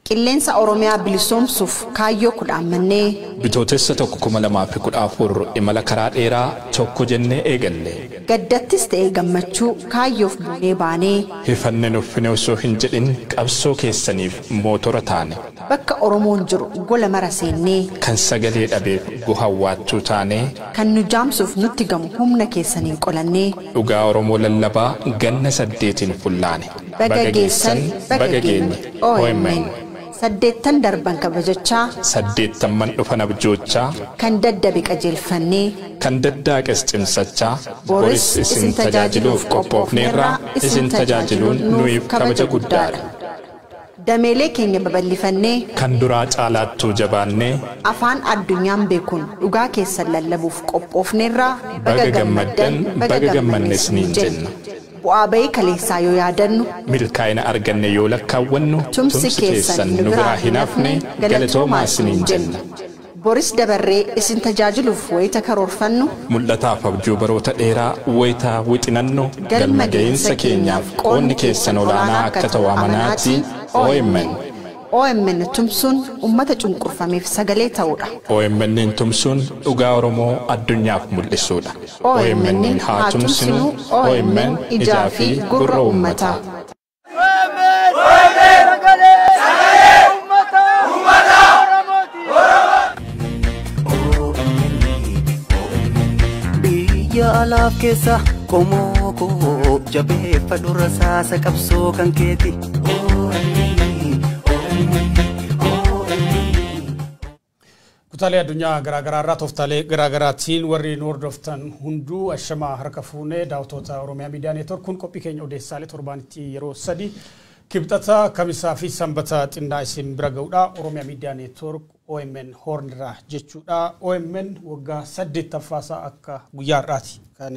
Qilleensa Oromiyaa bilisoomsuuf kaayyoo kudhaammannee. Bitootessa 1, 2014 imala karaa dheeraa tokko jennee eegalle. Gaddattis ta'ee gammachuu kaayyoof buunee baanee. Hifanne nuffine osoo hin jedhin qabsoo keessaniif mootora taane. Bakka Oromoon jiru gola mara seennee. Kan sagalee dhabeef guhawwaachuu taanee. Kan nu jaamsuuf nutti gamu humna keessaniin qolannee. Dhugaa Oromoo lallabaa ganna 8n fullaane. Baga geessan, baga geenye. OMN. 80 darban kabajachaa. 80n dhufan abjoochaa. Kan daddabe qajeelfannee. Kan daddaaqes cimsachaa. Boris isin tajaajiluuf qophoofneerraa, isin tajaajiluun nuyiif kabaja guddaadha. Dameelee keenya babal'ifannee. Kan duraa caalaattuu jabaannee. Afaan addunyaan beekuun dhugaa keessan lallabuuf qophoofneerraa. Baga gammaddan, baga gammanne isiniin jenna. Bu'aa bahii kaleessaa yoo yaadannu. Milkaa'ina arganne yoo lakkaawwannu. Tumsi keessan nu biraa hin hafne, galatoomaa isiniin jenna. Boris dabarree isin tajaajiluuf wayita karoorfannu. Mul'ataaf abjuu baroota dheeraa wayitaa wixinannu, galma ga'iinsa keenyaaf qoonni keessan olaanaa akka ta'u amanaati OMN. OMN tumsuun uummata cunqurfameef sagalee ta'uudha. OMN tumsuun dhugaa Oromoo addunyaaf mul'isuudha. OMN haa tumsinu, OMN ijaa fi gurra uummataa. OMN! Sagalee! Sagalee! Uummata! Uummata! Oromooti! Biyya alaaf keessa qomoo koo jabeeffadhu, rasaasa qabsoo kan keeti. Kutaalee addunyaa garaagaraa irraa tooftaalee garaagaraatiin warri nu hordoftan hunduu, ashamaa, harka fuunee daawwattoota Oromiyaa Miidiyaa Neetwork. Kun qophii keenya odeessaalee torbaanitti yeroo sadi, Kibxata, Kamisaa fi Sanbata xinnaa isin bira ga'uudha. Oromiyaa Miidiyaa Neetwork OMN Horn irraa jechuudha. OMN waggaa 8ffaasaa akka guyyaa har'aati kan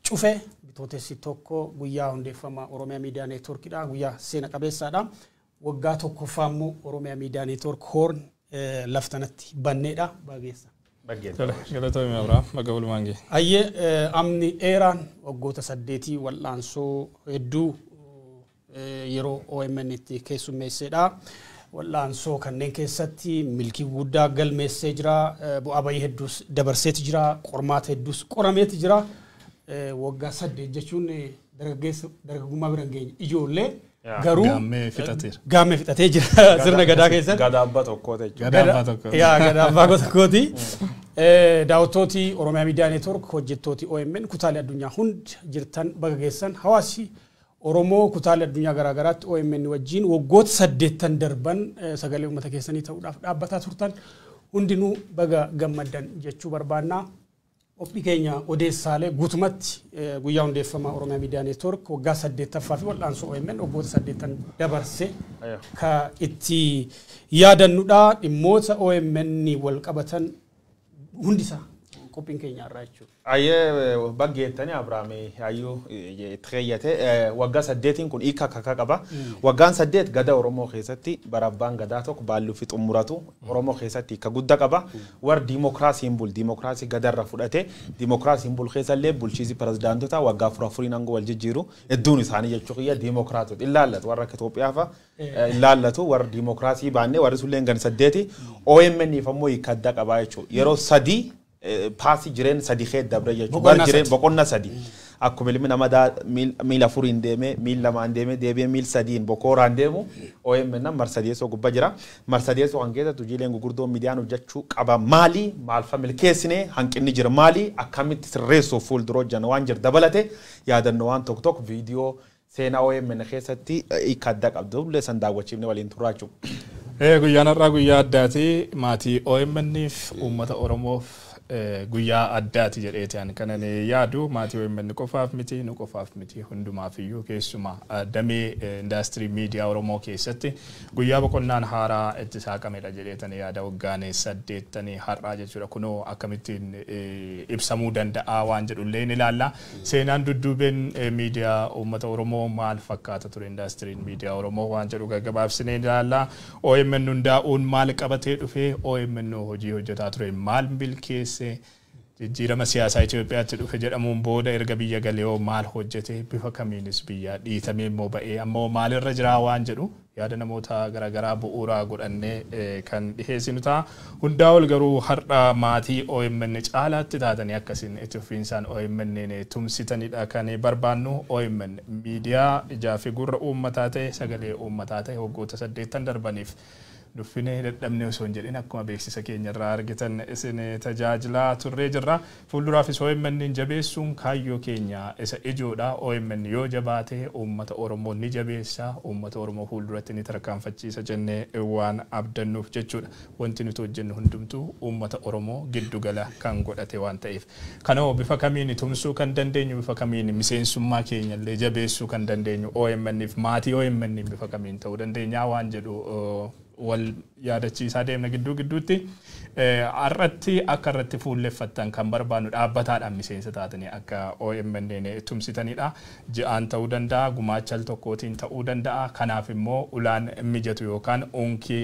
cufe. Bitootessi 1 guyyaa hundeeffama Oromiyaa Miidiyaa Neetworkidha. Guyyaa seena qabeessaadha. Waggaa tokkoffaa immoo Oromiyaa Miidiyaa Neetwork Horn laftanatti banneedha. Bageessa. Galatoomii Abiraam, baga walumaan geenye. Ayyee, amni dheeraan waggoota 8 wal'aansoo hedduu yeroo OMN itti keessummeessedha. Wal'aansoo kanneen keessatti milkii guddaa galmeessee jira. Bu'aa bayii hedduus dabarseeti jira. Qormaata hedduus qorameeti jira. Waggaa 8 jechuun dargaggeessa dargaggummaa bira hin geenye. Ijoollee garuu Gaammee fixateera. Gaammee fixatee jira sirna gadaa keessatti. Gadaa abbaa tokkooti jechuudha. Gadaa abbaa tokkooti. Yaa, gadaa abbaa tokkooti. Daawwattooti Oromiyaa Miidiyaa Neetwork, hojjettooti OMN kutaalee addunyaa hundi jirtan, baga geessan. Hawaasi Oromoo kutaalee addunyaa garaagaraatti OMN wajjin waggoota 80 darban sagalee uummata keessanii ta'uudhaaf dhaabbataa turtan hundinuu baga gammaddan jechuu barbaanna. Qophii keenya odeessaalee guutumatti guyyaa hundeeffama Oromiyaa Miidiyaa Neetwork waggaa 8ffaa fi wal'aansoo OMN waggoota 8 dabarse ka itti yaadannudha. Dhimmoota OMN wal qabatan hundisaa qophiin keenya irraa jechuudha. Ayyee, baggeettanii Abiraam hayyuu itti keeyyate. Waggaa 8n kun hiika akka qaba. Waggaan 8 gada Oromoo keessatti bara abbaan gadaa tokko baalluu fi xumuratu Oromoo keessatti hiika guddaa qaba. Warri diimokiraasiin bul, diimokiraasii gadarra fudhate, diimokiraasiin bul keessallee bulchiisi pirezidaantota waggaa afur afuriin aangoo wal jijjiiru hedduun isaanii jechuu kiyya diimokiraatota ilaallatu, warra akka Itoophiyaa fa'a ilaallatu, warra diimokiraasii baannee warri sulleen gan 8 OMN ammoo hiika adda qaba jechuudha. Yeroo sadii paasii jireenya sadii kee dabre jechuudha. Boqonnaa Bar jireen sadi. Boqonnaa sadi. Akkuma ilmi namaa miila afuriin deemee, miil lamaan deemee, deebi'ee miil sadiin bokooraan deemu, OMN marsadeessoo gubbaa jira. Marsadeessoo kan keessatti hojiileen gurguddoo miidiyaan hojjechuu qaba maali? Maal fa milkeessine? Hanqinni jira maali? Akkamitti sirreessuuf fuuldura hojjanna waan jira dabalate, yaadannoo waan tokko tokko, viidiyoo seenaa OMN keessatti hiika adda qabdu illee san daawwachiifne waliin turraa jechuudha. Guyyaan har'aa guyyaa addaati. Maatii OMN'if uummata Oromoof guyyaa addaati jedheeti ani kanan yaadu. Maatii OMN qofaaf miti, nu qofaaf miti, hundumaaf iyyuu, keessumaa damee indaastirii miidiyaa Oromoo keessatti guyyaa boqonnaan haaraa itti saaqamedha jedheetani yaada, waggaan 8 har'aa jechuudha. Kunoo akkamittiin ibsamuu danda'a waan jedhullee ni ilaalla. Seenaan dudduubeen miidiyaa uummata Oromoo maal fakkaata ture, indaastiriin miidiyaa Oromoo waan jedhu gaggabaabsinee ilaalla. OMN hundaa'uun maal qabatee dhufee, OMN hojii hojjetaa ture maal milkeesse, Jijjiirama siyaasaa Itoophiyaatti dhufe jedhamuun booda erga biyya galee hoo maal hojjete, bifa kamiinis biyya dhiitamee immoo ba'ee ammoo maalirra jiraa waan jedhu yaada namoota garaagaraa bu'uuraa godhannee kan dhiheessinu ta'a. Hundaa ol garuu har'a maatii OMN caalaatti taatanii akkasiin itti fufiinsaan OMN tumsitanidha kan barbaannu. OMN miidiyaa ijaa fi gurra uummataa ta'e, sagalee uummataa ta'e, waggoota 8 darbaniif dhuffinee dadhabnee osoo hin jedhin akkuma beeksisa keenya irraa argitan isin tajaajilaa turree jirra. Fuulduraafis OMN jabeessuun kaayyoo keenya isa ijoodha. OMN yoo jabaate uummata Oromoo ni jabeessa, uummata Oromoo fuulduratti ni tarkaanfachiisa jennee waan abdannuuf jechuudha. Wanti nuti hojjennu hundumtuu uummata Oromoo giddugala kan godhate waan ta'eef. Kanaafuu bifa kamiin tumsuu kan dandeenyu, bifa kamiin miseensummaa keenya illee jabeessuu kan dandeenyu, OMN fi maatii OMN bifa kamiin ta'uu dandeenya waan jedhu wal yaadachiisaa deemna gidduu gidduutti. Har'atti akka irratti fuulleffattan kan barbaannu dhaabbataadhaan miseensa taatanii akka OMN tumsitanidha. Ji'aan ta'uu danda'a, gumaacha al tokkootiin ta'uu danda'a. Kanaaf immoo ulaan mijatu yookaan unkii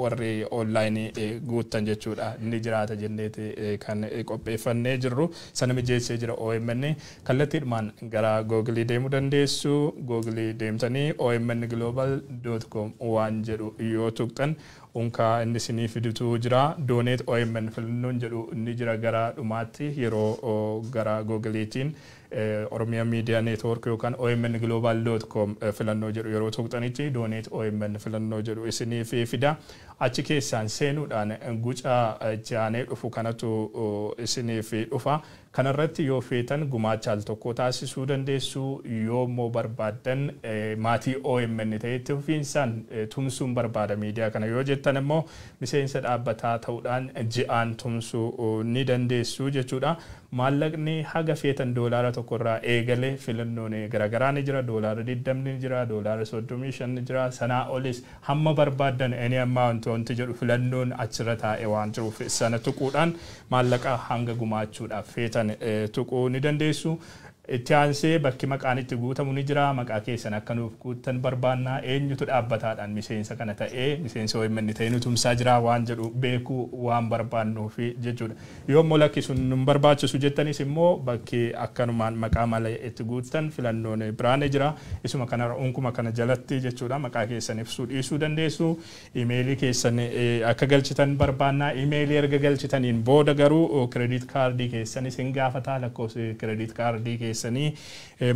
warri onlaayinii guuttan jechuudha ni jiraata jenneeti kan qopheeffannee jirru. Sana mijeessee jira OMN. Kallattiidhumaan gara Googilii deemuu dandeessu. Googilii deemtanii omnglobal.com waan jedhu yoo tuqxan unkaa inni isinii fidutu jira. Donate OMN filannoon jedhu ni jira gara dhumaatti yeroo gara Googiliitiin Oromiyaa Miidiyaa Neetwoork yookaan omnglobal.com filannoo jedhu yeroo tuqxanitti Donate OMN filannoo jedhu isinii fida. Achi keessaan seenuudhaan guca jaanee dhufu kanatu isiniif dhufa. Kanarratti yoo feetan gumaacha al tokko taasisuu dandeessu, yoo immoo barbaaddan maatii OMN ta'etti fufiinsaan tumsuun barbaada miidiyaa kana yoo jettan immoo miseensa dhaabbataa ta'uudhaan ji'aan tumsuu ni dandeessu jechuudha. Maallaqni haga feetan $1 irraa eegalee filannoon garaagaraa ni jira. $20 ni jira, $35 ni jira, sanaa olis hamma barbaaddan any amount wanti jedhu filannoon achirra taa'e waan jiruuf sana tuquudhaan maallaqa hanga gumaachuudhaaf feetan tuquu ni dandeessu. Itti aansee bakki maqaan itti guutamu ni jira. Maqaa keessan akka nuuf guuttan barbaannaa, eenyutu dhaabbataadhaan miseensa kana ta'ee miseensa OMN ta'ee nu tumsaa jira waan jedhu beekuu waan barbaannuufi jechuudha. Yoo immoo lakki sun nu barbaachisu jettanis immoo bakki akkanumaan maqaa malee itti guuttan filannoon biraan ni jira. Isuma kanarra unkuma kana jalatti jechuudha maqaa keessan ibsuu dhiisuu dandeessu. Imeelii keessan akka galchitan barbaannaa. Imeelii erga galchitaniin booda garuu kireediit kaardii keessan isin gaafata. Lakkoofsi kireediit kaardii keessanii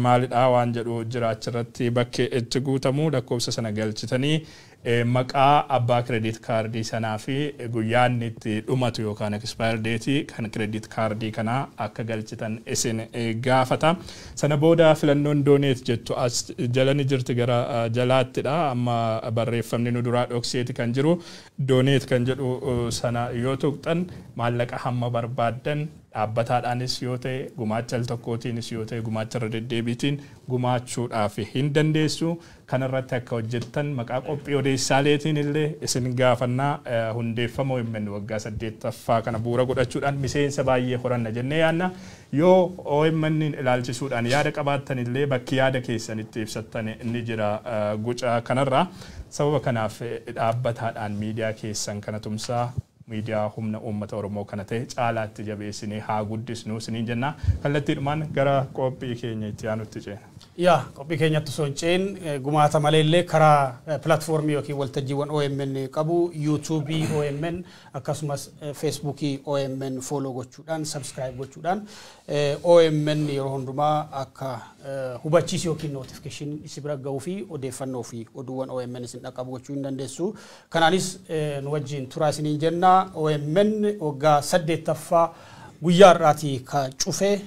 maalidha waan jedhu jira achirratti bakki itti guutamu. Lakkoofsa sana galchitanii maqaa abbaa kireediit kaardii sanaa fi guyyaan itti dhumatu yookaan expire date kan kireediit kaardii kanaa akka galchitan isin gaafata. Sana booda filannoon donate jettu as jala ni jirti, gara jalaattidha. Amma barreeffamni nu duraa dhokseeti kan jiru. Donate kan jedhu sana yoo tuqxan maallaqa hamma barbaaddan dhaabbataadhaanis yoo ta'e, gumaacha al tokkootiinis yoo ta'e, gumaacha irra deddeebiitiin gumaachuudhaaf hin dandeessu. Kanarratti akka hojjettan maqaa qophii odeessaaleetiin illee isin gaafannaa. Hundeeffama OMN waggaa 8ffaa kana bu'uura godhachuudhaan miseensa baay'ee horanna jennee yaadna. Yoo OMN ilaalchisuudhaan yaada qabaattan illee bakki yaada keessan itti ibsattan ni jira guca kanarra. Sababa kanaaf dhaabbataadhaan miidiyaa keessan kana tumsaa, miidiyaa humna uummata Oromoo kana ta'e caalaatti jabeessinee haa guddisnu isiniin jenna. Kallattiidhumaan gara qophii keenya itti aanutti ceena. Yaa, qophii keenyatti osoo hin ce'in gumaata malee karaa pilaatfoormii yookiin waltajjiiwwan OMN qabu, yuutuubii OMN akkasumas feesbuukii OMN follow gochuudhaan, subscribe gochuudhaan OMN yeroo hundumaa akka hubachiisu yookiin notification isin bira gahuu fi odeeffannoo fi oduuwwan OMN isin dhaqqabu gochuu hin dandeessu. Kanaanis nu wajjin turaa isiniin jenna. OMN waggaa 8ffaa guyyaa har'aatii ka cufee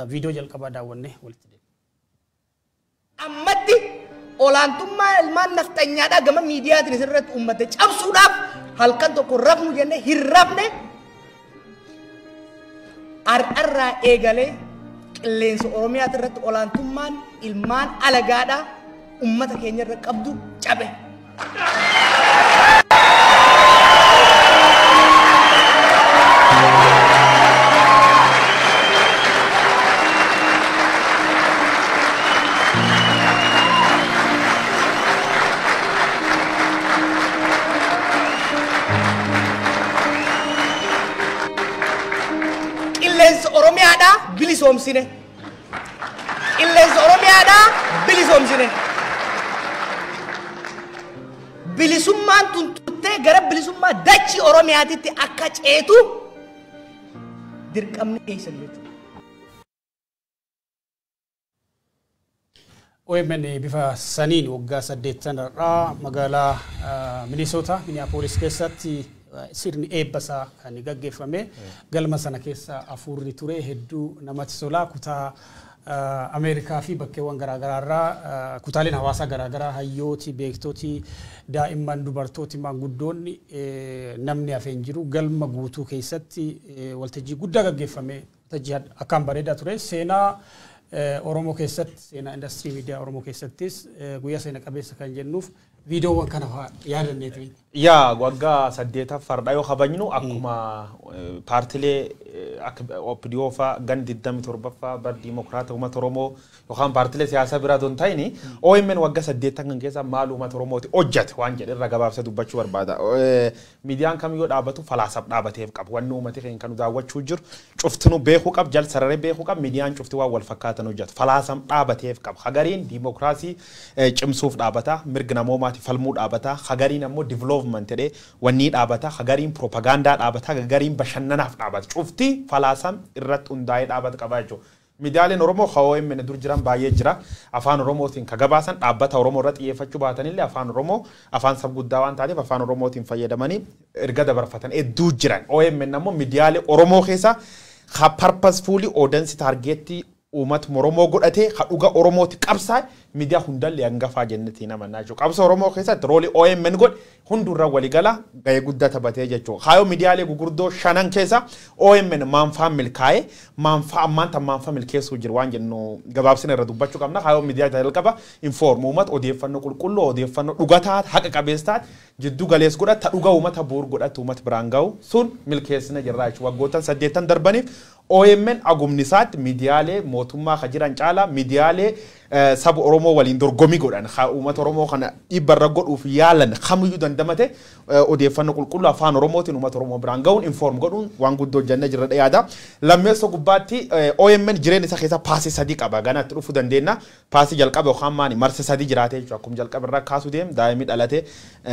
viidiyoo jalqabaa daawwannee walitti deemna. Ammatti olaantummaa ilmaan nafxanyaadhaa gama miidiyaatiin isirratti uummata cabsuudhaaf halkan tokko rafnu jennee hin rafne. Har'arraa eegalee qilleensa Oromiyaati irratti olaantummaan ilmaan alagaadhaa uummata keenya irra qabdu cabe. Bilisoomsine. Qilleensa Oromiyaadhaa bilisoomsine. Bilisummaan tun turtee gara bilisummaa dachii Oromiyaatitti akka ceetu dirqamni keessan jechuudha. OMN bifa saniin waggaa 8 irraa magaalaa Minnesota, Minneapolis keessatti sirni eebbasaa kan gaggeeffame. Galma sana keessa afuurri ture hedduu namatti tola. Kutaa Ameerikaa fi bakkeewwan garaagaraa irraa kutaaleen hawaasaa garaagaraa, hayyooti, beektooti, daa'imman, dubartooti, maanguddoonni, namni hafee hin jiru. Galma guutuu keessatti waltajjii guddaa gaggeeffame, waltajjii akkaan bareedaa ture. Seenaa Oromoo keessatti, seenaa industirii miidiyaa Oromoo keessattis guyyaa seena qabeessa kan jennuuf viidiyoowwan kana fa'aa yaadanneeti. Yaa, waggaa 8ffaa yoo kabajnu akkuma paartilee akka OPDO fa'aa gan 27ffaa bar Diimokiraata Uummata Oromoo yookaan paartilee siyaasaa biraa osoo hin ta'in, OMN waggaa 8 kan keessa maal uummata Oromooti hojjate waan jedhe irra gabaabsee dubbachuu barbaada. Miidiyaan kamiyyuu dhaabbatu falaasaaf dhaabateef qabu. Wanni uummati keenya kan daawwachuu jiru cuftinuu beekuu qab, jal sararee beekuu qab. Miidiyaan cufti waan wal fakkaatan hojjetu. Falaasam dhaabateef qaba. Hagariin diimokiraasii cimsuuf dhaabata, mirga namoomaatiif falmuu dhaabata, hagariin ammoo development jedhee wanni dhaabata, hagariin propagaandaa dhaabata, hagariin bashannanaaf dhaabata. Cufti falaasam irratti hundaa'ee dhaabata qaba jechuudha. Miidiyaaleen Oromoo kan OMN dur jiran baay'ee jira. Afaan Oromootiin ka gabaasan, dhaabbata Oromoo irratti xiyyeeffachuu baatanillee, afaan Oromoo afaan sab guddaa waan taateef afaan Oromootiin fayyadamanii erga dabarfatan hedduu jiran. OMN ammoo miidiyaalee Oromoo keessa ka purposefully audience targetii uummata Oromoo godhatee, ka dhuga Oromooti qabsaa, miidiyaa hundallee hangafaa jennetti namannaa jechuudha. Qabsa Oromoo keessatti roolii OMN godhe hundurra waligala gahee guddaa taphatee jechuudha. Kaayoo miidiyaalee gurguddoo shanan keessa OMN maanfaa milkaa'ee, maanfaa ammaan tan maanfaa milkeessuu jiru waan jennu gabaabsina irra dubbachuu qabna. Kaayoo miidiyaa jalqaba inform uummata, odeeffannoo qulqulluu, odeeffannoo dhugataa, haqa qabeessa taate, jiddu galees godhata, dhuga uummata bu'uur godhatu uummata biraan gahu sun milkeessina jirra jechuudha. Waggoottan 8 darbaniif OMN agumni isaatti miidiyaalee mootummaa kan jiran caalaa miidiyaalee saba Oromoo waliin dorgomii godhan, uummata Oromoo kana dhiibbarra godhuuf yaalan kamiyyuu dandamate, odeeffannoo qulqulluu afaan Oromootiin uummata Oromoo biraan gahuun, inform godhuun waan guddoo hojjannee jirra yaada. Lammeessoo gubbaatti OMN jireenya isaa keessa paasii sadii qaba. Ganatti dhufuu dandeenya. Paasii jalqaba yookaan maani marsa sadii jiraate jechuudha. Akkuma jalqaba irraa kaasuu deem, daa'imni dhalate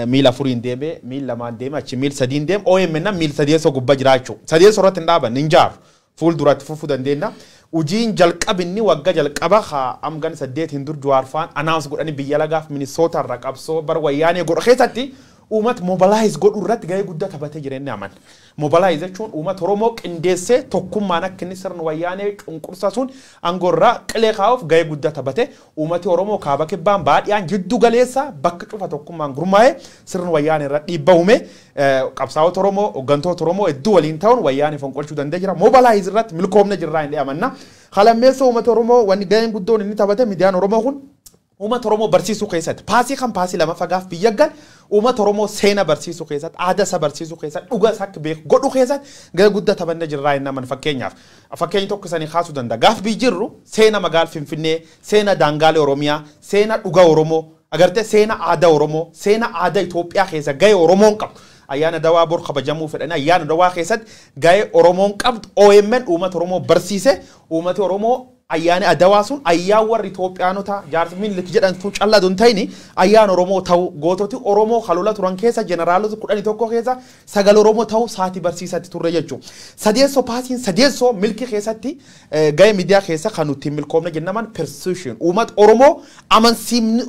miila afuriin deeme, miila lamaan deeme, achi miila sadiin deeme. OMN miila sadeessoo gubbaa jira jechuudha. Sadeessoo irratti hin dhaaban, hin jaaru. Fuulduratti fufuu dandeenya. Hojiin jalqabinni waggaa jalqaba haa amgan 8 hin dur Jawaarfaan announce godhanii biyya lagaaf Minisoota irra qabsoo bar Wayyaanee godhu keessatti uummata mobilize godhuu irratti gahee guddaa taphatee jireenya aman. Mobilize jechuun uummata Oromoo qindeessee tokkummaan akka inni sirna Wayyaanee cunqursa sun aangoo irraa qilee kaa'uuf gahee guddaa taphate. Uummati Oromoo kaaba, kibbaan, baadiyaan, jiddu galeessa, bakka cufa tokkummaan gurmaa'ee sirna Wayyaanee irra dhiibba uume, qabsaa'ota Oromoo, hooggantoota Oromoo hedduu waliin ta'uun Wayyaanee fonqolchuu danda'e jira. Mobilize irratti milkoomne jirraa hin amanna. Lammeessa, uummata Oromoo wanni gaheen guddoon inni taphate, miidiyaan Oromoo kun uummata Oromoo barsiisuu keessatti paasii kan paasii lama fagaaf biyya gal uummata Oromoo seena barsiisuu keessatti, aadaa isa barsiisuu keessatti, dhuga isa akka beeku godhuu keessatti gahee guddaa taphannee jirraa hin aman. Fakkeenyaaf, fakkeenya tokko isanii kaasuu danda'a. Gaaf biyyi jirru seena magaala Finfinnee, seena daangaalee Oromiyaa, seena dhuga Oromoo agartee, seena aadaa Oromoo, seena aadaa Itoophiyaa keessa gahee Oromoon qabdu, ayyaana dawaa bor kabajamuu fedhanii, ayyaana dawaa keessatti gahee Oromoon qabdu OMN uummata Oromoo barsiise. Uummati Oromoo ayyaani adawaa sun ayyaan warri Itoophiyaanota jaarsa Minilik jedhan sun callaa don ta'ini ayyaan Oromoo ta'u, goototi Oromoo halola turan keessa jeneraalota 11 keessa sagal Oromoo ta'u saati barsiisatti turre jechuudha. Sadeessoo, paasiin sadeessoo milki keessatti gahee miidiyaa keessa kan nuti milkoomne jennaman persuasion, uummata Oromoo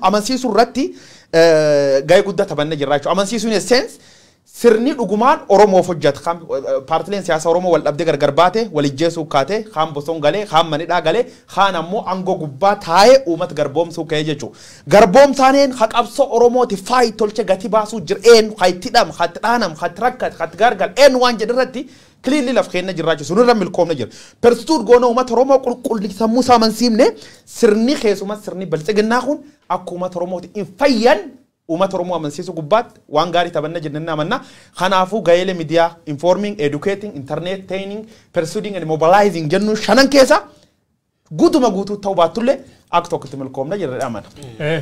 amansiisuu irratti gahee guddaa taphannee jirra jechuudha. Amansiisuun essence sirni dhugumaan Oromoof hojjeta. Kan paartileen siyaasaa Oromoo wal dhabdee gargar baate, wal ijjeesuu kaate, kaan bosona galee, kaan manidhaa galee, kaan ammoo aangoo gubbaa taa'ee uummata garboomsuu ka'ee jechuudha. Garboomsaaneen ha qabsoo Oromooti faayi tolche gatii baasuu jira, eenyu ha itti hidham, ha itti dhaanam, ha itti rakkate, ha itti gargal, eenyu waan jedhu irratti clearly laf keenya jirraa jechuudha. Sunirra milkoomne jira. Persuade goona uummata Oromoo qulqulli sammuu isaa amansiifne, sirni keessumaa sirni biltsiginnaa kun akka uummata Oromooti hin fayyan uummata Oromoo amansiisuu gubbaatti waan gaarii taphanna jennee amanna. Kanaafuu gaheelee miidiyaa informing, educating, entertaining, persuading and mobilizing jennu shanan keessa guutuma guutuu ta'uu baattullee Akka tokkotti milkoomna jedhee amana.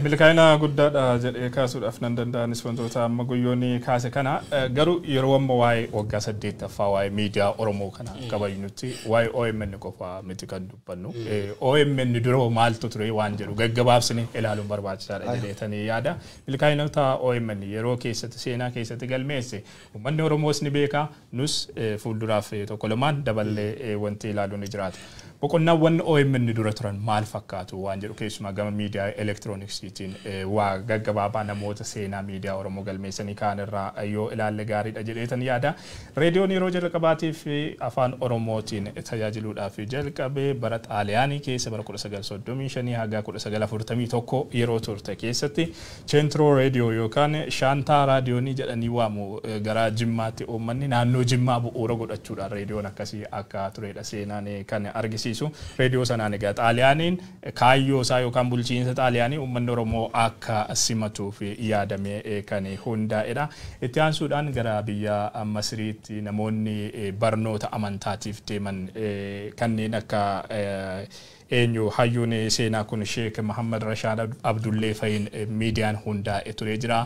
Milkaa'ina guddaadha jedhee kaasuudhaaf nan danda'anis wantoota amma guyyoonni kaase kana garuu yeroo amma waa'ee waggaa 8ffaa waa'ee miidiyaa Oromoo kana kabajnutti waa'ee OMN qofa miti kan dubbannu. OMN dura maaltu ture waan jedhu gaggabaabsine ilaaluun barbaachisaadha jedheetanii yaada. Milkaa'inoota OMN yeroo keessatti seenaa keessatti galmeesse uummanni Oromoos ni beeka, nus fuulduraaf tokko lamaan daballee wanti ilaaluun ni jiraata. Boqonnaawwan OMN dura turan maal fakkaatu waan jedhu keessumaa gama miidiyaa elektirooniksiitiin waa gaggabaabaa namoota seenaa miidiyaa Oromoo galmeessanii kaan irraa yoo ilaalle gaariidha jedheetan yaada. Reediyoon yeroo jalqabaatiif afaan Oromootiin tajaajiluudhaaf jalqabe bara Xaaliyaanii keessa bara 1935 haga 1941 yeroo turte keessatti Cheentro Reediyoo yookaan Shaantaa Raadiyoonii jedhanii waamu gara Jimmaatti uummanni naannoo Jimmaa bu'uura godhachuudhaan reediyoon akkasii akka turedha seenaan kan argisiisu. Reediyoo sanaan egaa Xaaliyaaniin kaayyoo isaa yookaan bulchiinsa Xaaliyaanii uummanni Oromoo akka simatuuf yaadamee kan hundaa'edha. Itti aansuudhaan gara biyya Masriitti namoonni barnoota amantaatiif deeman kanneen akka eenyu hayyuun seenaa kun Sheek Muhammad Rashaad Abdullee fa'iin miidiyaan hundaa'e ture jira.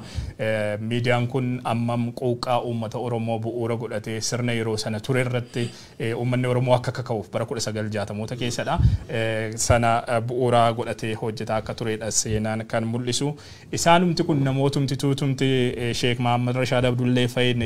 Miidiyaan kun ammam quuqqaa uummata Oromoo bu'uura godhatee sirna yeroo sana ture irratti uummanni Oromoo akka kaka'uuf bara 1960moota keessadha. Sana bu'uura godhatee hojjetaa akka turedha seenaan kan mul'isu. Isaanumti kun namootumti tuutumti Sheek Muhammad Rashaad Abdullee fa'iin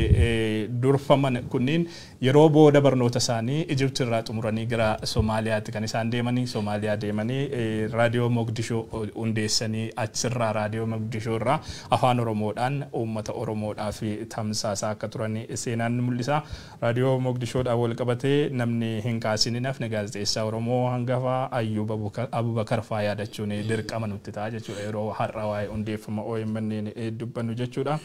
durfaman kunniin yeroo booda barnoota isaanii Ijipti irraa xumuranii gara Somaaliyaatti kan isaan deemanii Somaaliyaa deemanii raadiyoo Mogadishoo hundeessanii achirraa raadiyoo Mogadishoo irraa afaan Oromoodhaan uummata Oromoodhaaf tamsaasaa akka turan seenaan mul'isa. Raadiyoo Mogadishoodhaan wal qabatee namni hin kaasin nafni gaazexeessaa Oromoo hangafa Ayyuub Abubakar faa yaadachuun dirqama nutti ta'a jechuudha yeroo har'a waa'ee hundeeffama OMN dubbannu jechuudha.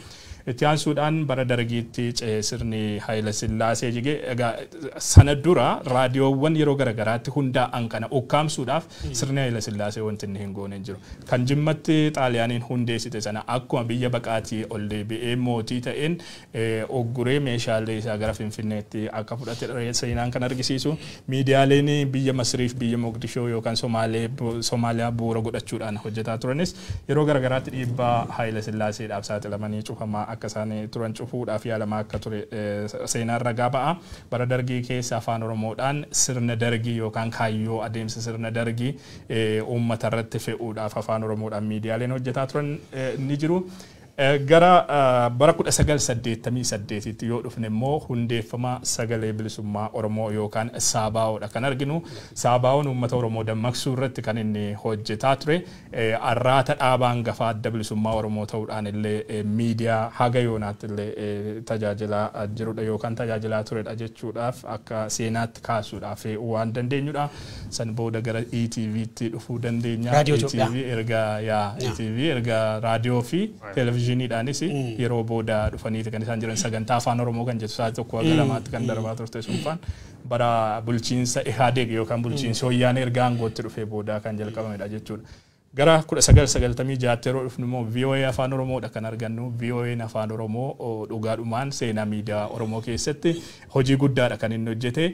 Itti aansuudhaan bara dargiitti sirni Haayila Sillaasee jige egaa sana dura raadiyoowwan yeroo garagaraatti hundaa'an kana ukkaamsuudhaaf sirni Haayila Sillaasee wanti inni hin goone hin jiru. Kan Jimmatti Xaaliyaaniin hundeessite sana akkuma biyya baqaatii ol deebi'ee mootii ta'een ogguree meeshaalee isaa gara Finfinneetti akka fudhate seenaan kan argisiisu. Miidiyaaleen biyya Masriif biyya Mogadishoo yookaan Somaaliyaa bu'uura godhachuudhaan hojjetaa turanis yeroo garagaraatti dhiibbaa Haayila Sillaaseedhaaf saaxilamanii cufamaa akka isaan turan cufuudhaaf yaalamaa akka ture seenaan ragaa ba'a. Bara dargii keessa afaan Oromoodhaan sirna dargii yookaan kaayyoo adeemsa sirna dargii uummata irratti fe'uudhaaf afaan Oromoodhaan miidiyaaleen hojjetaa turan ni jiru. Gara bara 1988tti yoo dhufne immoo hundeeffama sagalee bilisummaa Oromoo yookaan Saabaa'oodha kan arginu. Saabaa'oon uummata Oromoo dammaqsuu irratti kan inni hojjetaa ture. Arraata dhaabaa hangafaa adda bilisummaa Oromoo ta'uudhaan illee miidiyaa haga yoonaatti illee tajaajilaa jirudha yookaan tajaajilaa turedha jechuudhaaf akka seenaatti kaasuudhaaf waan dandeenyudha. San booda gara ETVtti dhufuu dandeenya. ETV erga ETV erga raadiyoo fi televezyiinii dhaanis yeroo booda dhufaniiti kan isaan jiran sagantaa afaan Oromoo kan jettu sa'aatii 1 hanga 2tti kan darbaa turte sunfaan bara bulchiinsa Ihaadeeg yookaan bulchiinsa Wayyaanee erga aangootti dhufee booda kan jalqabamedha jechuudha. Gara 1996 yeroo dhufnu immoo VOA afaan Oromoodha kan argannu. VOA'n afaan Oromoo dhugaadhumaan seenaa miidiyaa Oromoo keessatti hojii guddaadha kan inni hojjete.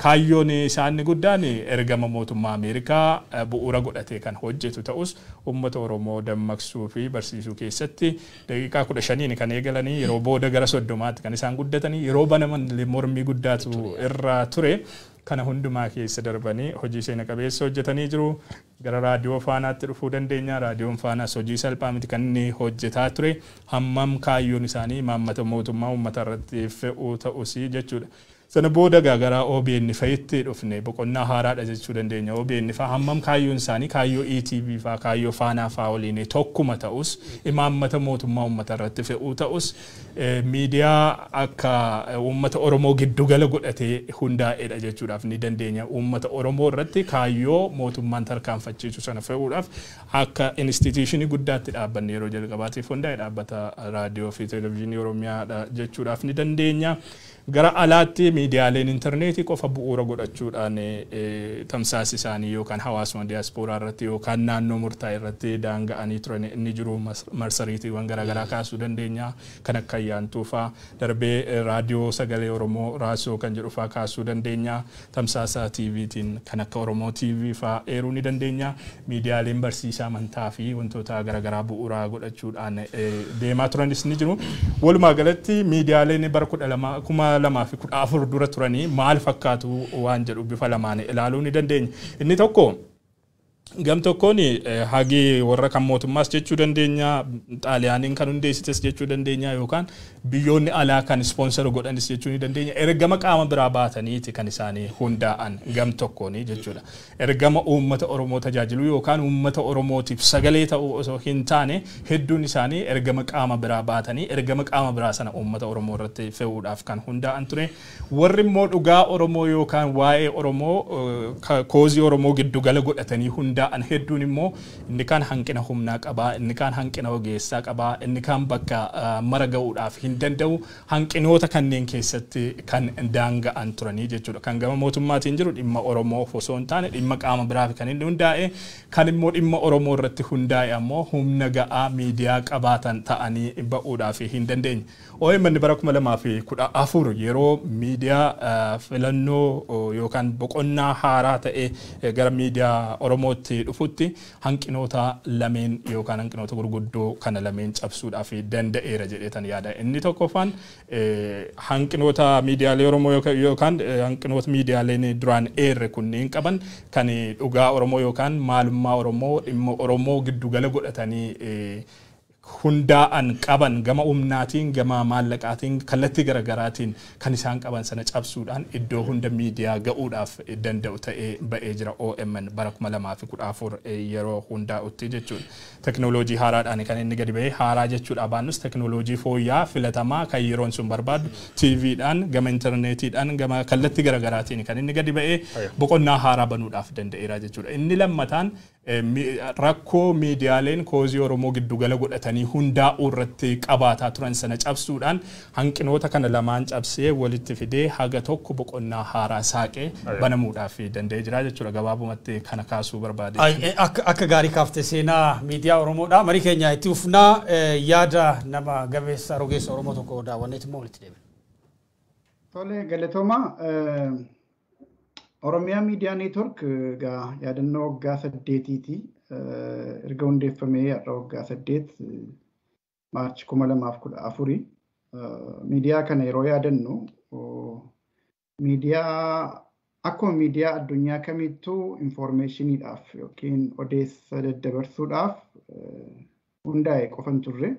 Kaayyoon isaanii guddaan ergama mootummaa Ameerikaa bu'uura godhatee kan hojjetu ta'us uummata Oromoo dammaqsuu fi barsiisuu keessatti daqiiqaa 15 kan eegalanii yeroo booda gara 30tti kan isaan guddatanii yeroo banaman mormii guddaatu irra ture. Kana hundumaa keessa darbanii hojii seena qabeessa hojjetanii jiru. Gara raadiyoo faanaatti dhufuu dandeenya. Raadiyoon faanaas hojii salphaa miti kan inni hojjetaa ture. Hammam kaayyoon isaanii imaammata mootummaa uummata irratti fe'uu ta'us jechuudha. Sana booda gara OBN fa'itti dhufne boqonnaa haaraadha jechuu dandeenya. OBN fa'a hammam kaayyoon isaanii kaayyoo ETV fa'a kaayyoo faanaa fa'a waliin tokkuma ta'us imaammata mootummaa uummata irratti fe'uu ta'us miidiyaa akka uummata Oromoo giddugala godhatee hundaa'edha jechuudhaaf ni dandeenya. Uummata Oromoo irratti kaayyoo mootummaan tarkaanfachiisu sana fe'uudhaaf akka instituushinii guddaatti dhaabbanne yeroo jalqabaatiif hundaa'e dhaabbata raadiyoo fi televezyiinii Oromiyaadha jechuudhaaf ni dandeenya. Gara alaatti Miidiyaaleen intarneetii qofa bu'uura godhachuudhaan tamsaasa isaanii yookaan hawaasuma diyaaspooraa irratti yookaan naannoo murtaa'e irratti daanga'anii turan inni jiru. Marsariitiiwwan garaagaraa kaasuu dandeenya, kan akka Ayyaantuu fa'aa, darbee raadiyoo sagalee Oromoo Raasoo kan jedhu fa'aa kaasuu dandeenya, tamsaasa TVtiin kan akka Oromoo TV fa'aa eeruu ni dandeenya. Miidiyaaleen barsiisaa amantaa fi wantoota garaagaraa bu'uura godhachuudhaan deemaa turanis ni jiru. Walumaa galatti miidiyaaleen bara 2014 dura turanii maal fakkaatu waan jedhu bifa lamaan ilaaluu ni dandeenya. Inni tokko gam tokkoon hagi warra kan mootummaas jechuu dandeenya, Xaaliyaaniin kan hundeessites jechuu dandeenya, yookaan biyyoonni alaa kan sponsor godhanis jechuu ni dandeenya. Ergama qaama biraa baataniiti kan isaanii hundaa'an gam tokkoon jechuudha. Ergama uummata Oromoo tajaajilu yookaan uummata Oromootiif sagalee ta'uu osoo hin taane, hedduun isaanii ergama qaama biraa baatanii ergama qaama biraa sana uummata Oromoo irratti fe'uudhaaf kan hundaa'an ture. Warri immoo dhugaa Oromoo yookaan waa'ee Oromoo, cause Oromoo giddugala godhatanii hundaa'an hedduun immoo inni kaan hanqina humnaa qabaa, inni kaan hanqina ogeessaa qabaa, inni kaan bakka mara ga'uudhaaf hin danda'u, hanqinoota kanneen keessatti kan daanga'an turanii jechuudha. Kan gama mootummaatiin jiru dhimma Oromoo osoo hin taane dhimma qaama biraaf kan inni hundaa'e, kan immoo dhimma Oromoo irratti hundaa'e ammoo humna ga'aa miidiyaa qabaatan ta'anii ba'uudhaaf hin dandeenye. OMN bara 2014 yeroo miidiyaa filannoo yookaan boqonnaa haaraa ta'e gara miidiyaa Oromootti dhufutti hanqinoota lameen yookaan hanqinoota gurguddoo kana lameen cabsuudhaaf danda'eera jedheetan yaada. Inni tokkoffaan hanqinoota miidiyaalee Oromoo yookaan hanqinoota miidiyaaleen duraan eerre kunneen qaban, kan dhugaa Oromoo yookaan maalummaa Oromoo, dhimma Oromoo giddugala godhatanii hundaa'an qaban, gama humnaatiin, gama maallaqaatiin, kallattii garaagaraatiin kan isaan qaban sana cabsuudhaan iddoo hunda miidiyaa ga'uudhaaf danda'u ta'ee ba'ee jira OMN bara 2014 yeroo hundaa'utti jechuudha. Teknooloojii haaraadhaan kan inni gadi ba'ee, haaraa jechuudha baannus, teknooloojii fooyya'aa filatamaa kan yeroon sun barbaadu TVdhaan, gama intarneetiidhaan, gama kallattii garaagaraatiin kan inni gadi ba'ee boqonnaa haaraa banuudhaaf danda'eera jechuudha. Inni lammataan rakkoo miidiyaaleen cause Oromoo giddugala godhatanii hundaa'uu irratti qabaataa turan sana cabsuudhaan, hanqinoota kana lamaan cabsee walitti fidee haga tokko boqonnaa haaraa saaqee banamuudhaaf danda'ee jira jechuudha. Gabaabumatti kana kaasuu barbaade. Akka gaarii kaaftee seenaa miidiyaa Oromoodha. Marii keenya itti fufnaa, yaada nama gabeessa rogeessa Oromoo tokko daawwanneet immoo walitti deebina. Tole, galatooma. Oromiyaa Miidiyaa Neetwork egaa yaadannoo waggaa 8tiiti. Erga hundeeffamee har'a waggaa 8, March 2014. Miidiyaa kana yeroo yaadannu, miidiyaa akkuma miidiyaa addunyaa kamittuu informationiidhaaf yookiin odeessa daddabarsuudhaaf hundaa'e qofa hin turre.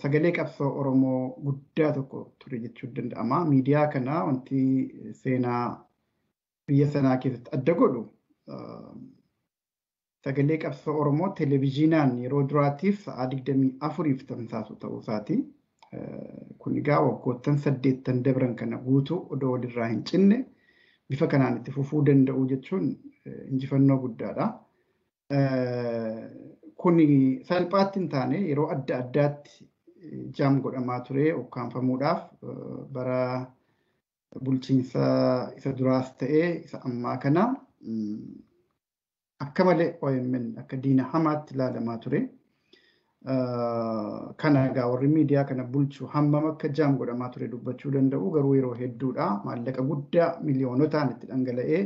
Sagalee qabsoo Oromoo guddaa tokko ture jechuun danda'ama. Miidiyaa kana wanti seenaa biyya sanaa keessatti adda godhu, sagalee qabsoo Oromoo televezyiinaan yeroo duraatiif sa'aa 24f tamsaasu ta'uu isaati. Kun egaa waggoottan 8 dabran kana guutuu odoo walirraa hin cinne bifa kanaan itti fufuu danda'u jechuun injifannoo guddaadha. Kun salphaatti hin taane, yeroo adda addaatti jam godhamaa ture ukkaanfamuudhaaf, bara bulchiinsa isa duraas ta'ee isa ammaa kana akka malee OMN akka diina hamaatti ilaalamaa ture. Kana egaa warri miidiyaa kana bulchu hammam akka jam godhamaa ture dubbachuu danda'u, garuu yeroo hedduudha maallaqa guddaa miliyoonotaan itti dhangala'ee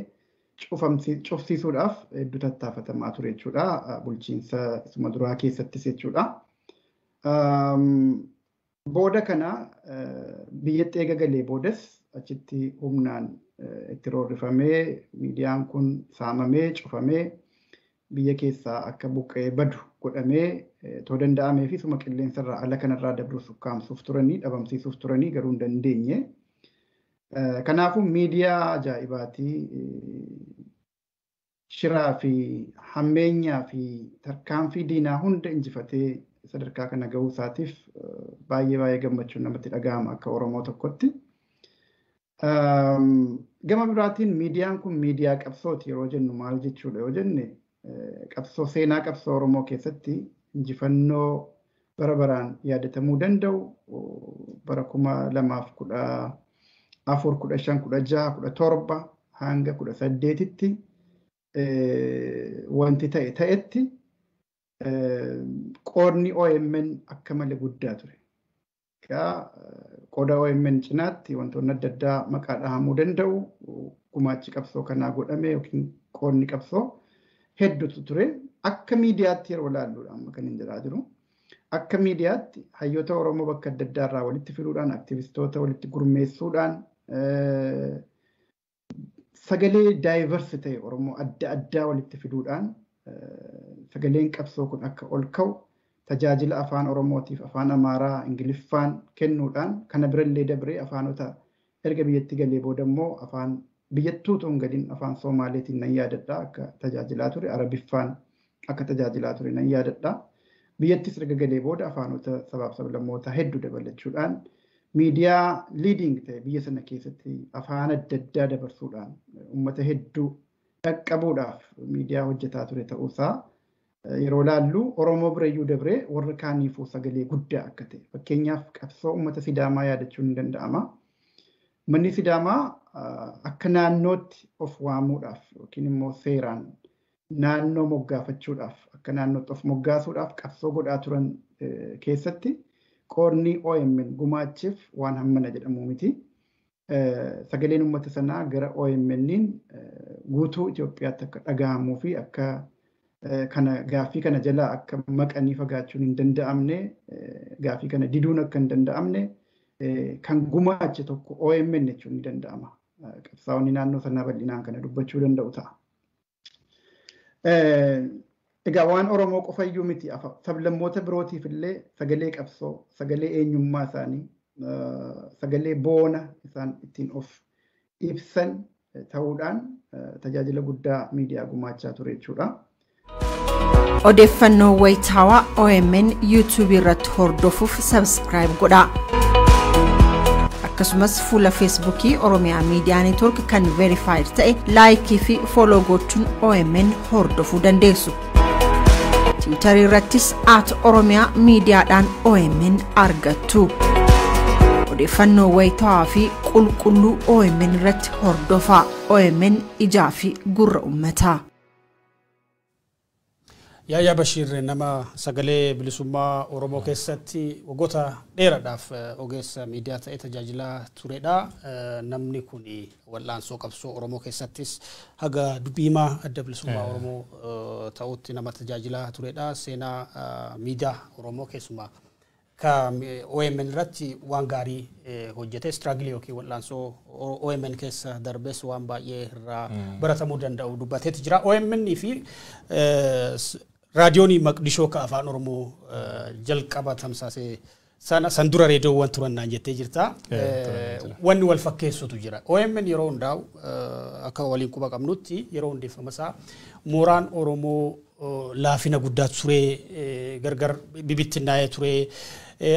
cufsiisuudhaaf hedduu tattaafatamaa ture jechuudha. Bulchiinsa isuma duraa keessattis jechuudha. Booda kana biyyatti eega galee boodas achitti humnaan itti roorrifamee, miidiyaan kun saamamee, cufamee, biyya keessaa akka buqqa'ee badu godhamee, too danda'amee fi suma qilleensarraa ala kanarraa dabruuf ukkaamsuuf turanii, dhabamsiisuuf turanii, garuu hin dandeenye. Kanaafuu miidiyaa ajaa'ibaati. Shiraa fi hammeenyaa fi tarkaanfii diinaa hunda injifatee sadarkaa kana gahuu isaatiif baay'ee baay'ee gammachuun namatti dhaga'ama akka Oromoo tokkotti. Gama biraatiin miidiyaan kun miidiyaa qabsooti yeroo jennu maal jechuudha yoo jenne, qabsoo, seenaa qabsoo Oromoo keessatti injifannoo bara baraan yaadatamuu danda'u bara 2016 14, 15, 16, 17 hanga 18tti wanti ta'e ta'etti qoodni OMN akka malee guddaa ture. Egaa qooda OMN cinaatti wantoonni adda addaa maqaa dhahamuu danda'u gumaachi qabsoo kanaa godhame yookiin qoodni qabsoo hedduutu ture. Akka miidiyaatti yeroo ilaalluudha amma kan hin jedhaa jiru. Akka miidiyaatti hayyoota Oromoo bakka adda addaa irraa walitti fiduudhaan aktivistoota walitti gurmeessuudhaan sagalee daayivarsi ta'e Oromoo adda addaa walitti fiduudhaan sagaleen qabsoo kun akka ol ka'u tajaajila afaan Oromootiif afaan Amaaraa Ingiliffaan kennuudhaan kana birallee dabree afaanota erga biyyatti galee booda immoo afaan biyyattuu otoo hin galin afaan Soomaaleetiin nan yaadadha akka tajaajilaa ture Arabiffaan akka tajaajilaa ture nan yaadadha. Biyyattis erga galee booda afaanota sabaaf sablammootaa hedduu dabalachuudhaan miidiyaa liiding ta'e biyya sana keessatti afaan adda addaa dabarsuudhaan uummata hedduu dhaqqabuudhaaf miidiyaa hojjetaa ture ta'uusaa yeroo laallu Oromoo birayyuu dabree warra kaaniifuu sagalee guddaa akka ta'e fakkeenyaaf qabsoo uummata Sidaamaa yaadachuun ni danda'ama. Manni Sidaamaa akka naannootti of waamuudhaaf yookiin immoo seeraan naannoo moggaafachuudhaaf akka naannootti of moggaasuudhaaf qabsoo godhaa turan keessatti qoodni OMN gumaachiif waan hammana jedhamu miti. Sagaleen uummata sanaa gara OMN'n guutuu Itoophiyaatti akka dhagahamuu fi akka kana gaaffii kana jalaa akka maqanii fagaachuun hin danda'amne gaaffii kana diduun akka hin danda'amne kan gumaache tokko OMN jechuun ni danda'ama. Qabsaa'onni naannoo sanaa bal'inaan kana dubbachuu danda'u ta'a. Egaa waan Oromoo qofayyuu miti sablammoota birootiif illee sagalee qabsoo, sagalee eenyummaa isaanii, sagalee boona isaan ittiin of ibsan ta'uudhaan tajaajila guddaa miidiyaa gumaachaa ture jechuudha. Odeeffannoo wayitaawaa OMN YouTube irratti hordofuuf subscribe godhaa. Akkasumas fuula Feesbuukii Oromiyaa Miidiyaa Neetwoork kan verified ta'e laayikii fi fooloo gochuun OMN hordofuu dandeessu. Tiwiitarii irrattis @Oromiyaa Miidiyaadhaan OMN argattu. Odeeffannoo wayitaawaa fi qulqulluu OMN irratti hordofaa. OMN ijaa fi gurra uummataa. Yaayyaa Bashiir nama sagalee bilisummaa Oromoo keessatti waggoota dheeraadhaaf ogeessa miidiyaa ta'ee tajaajilaa turedha. Namni kun wal'aansoo qabsoo Oromoo keessattis haga dubbii himaa adda bilisummaa Oromoo ta'utti nama tajaajilaa turedha. Seenaa miidiyaa Oromoo keessumaa ka OMN irratti waan gaarii hojjete istiraagilii yookiin wal'aansoo OMN keessa darbees waan baay'ee irraa baratamuu danda'u dubbateeti jira. OMN fi raadiyoon Maqdishoo ka afaan Oromoo jalqaba tamsaasee sana san dura reediyoowwan turan naan jettee jirta. Wanni wal fakkeessutu jira. OMN yeroo hundaa'u akka waliin quba qabnutti yeroo hundeeffama isaa mooraan Oromoo laafina guddaa ture gargar bibittinnaa'ee ture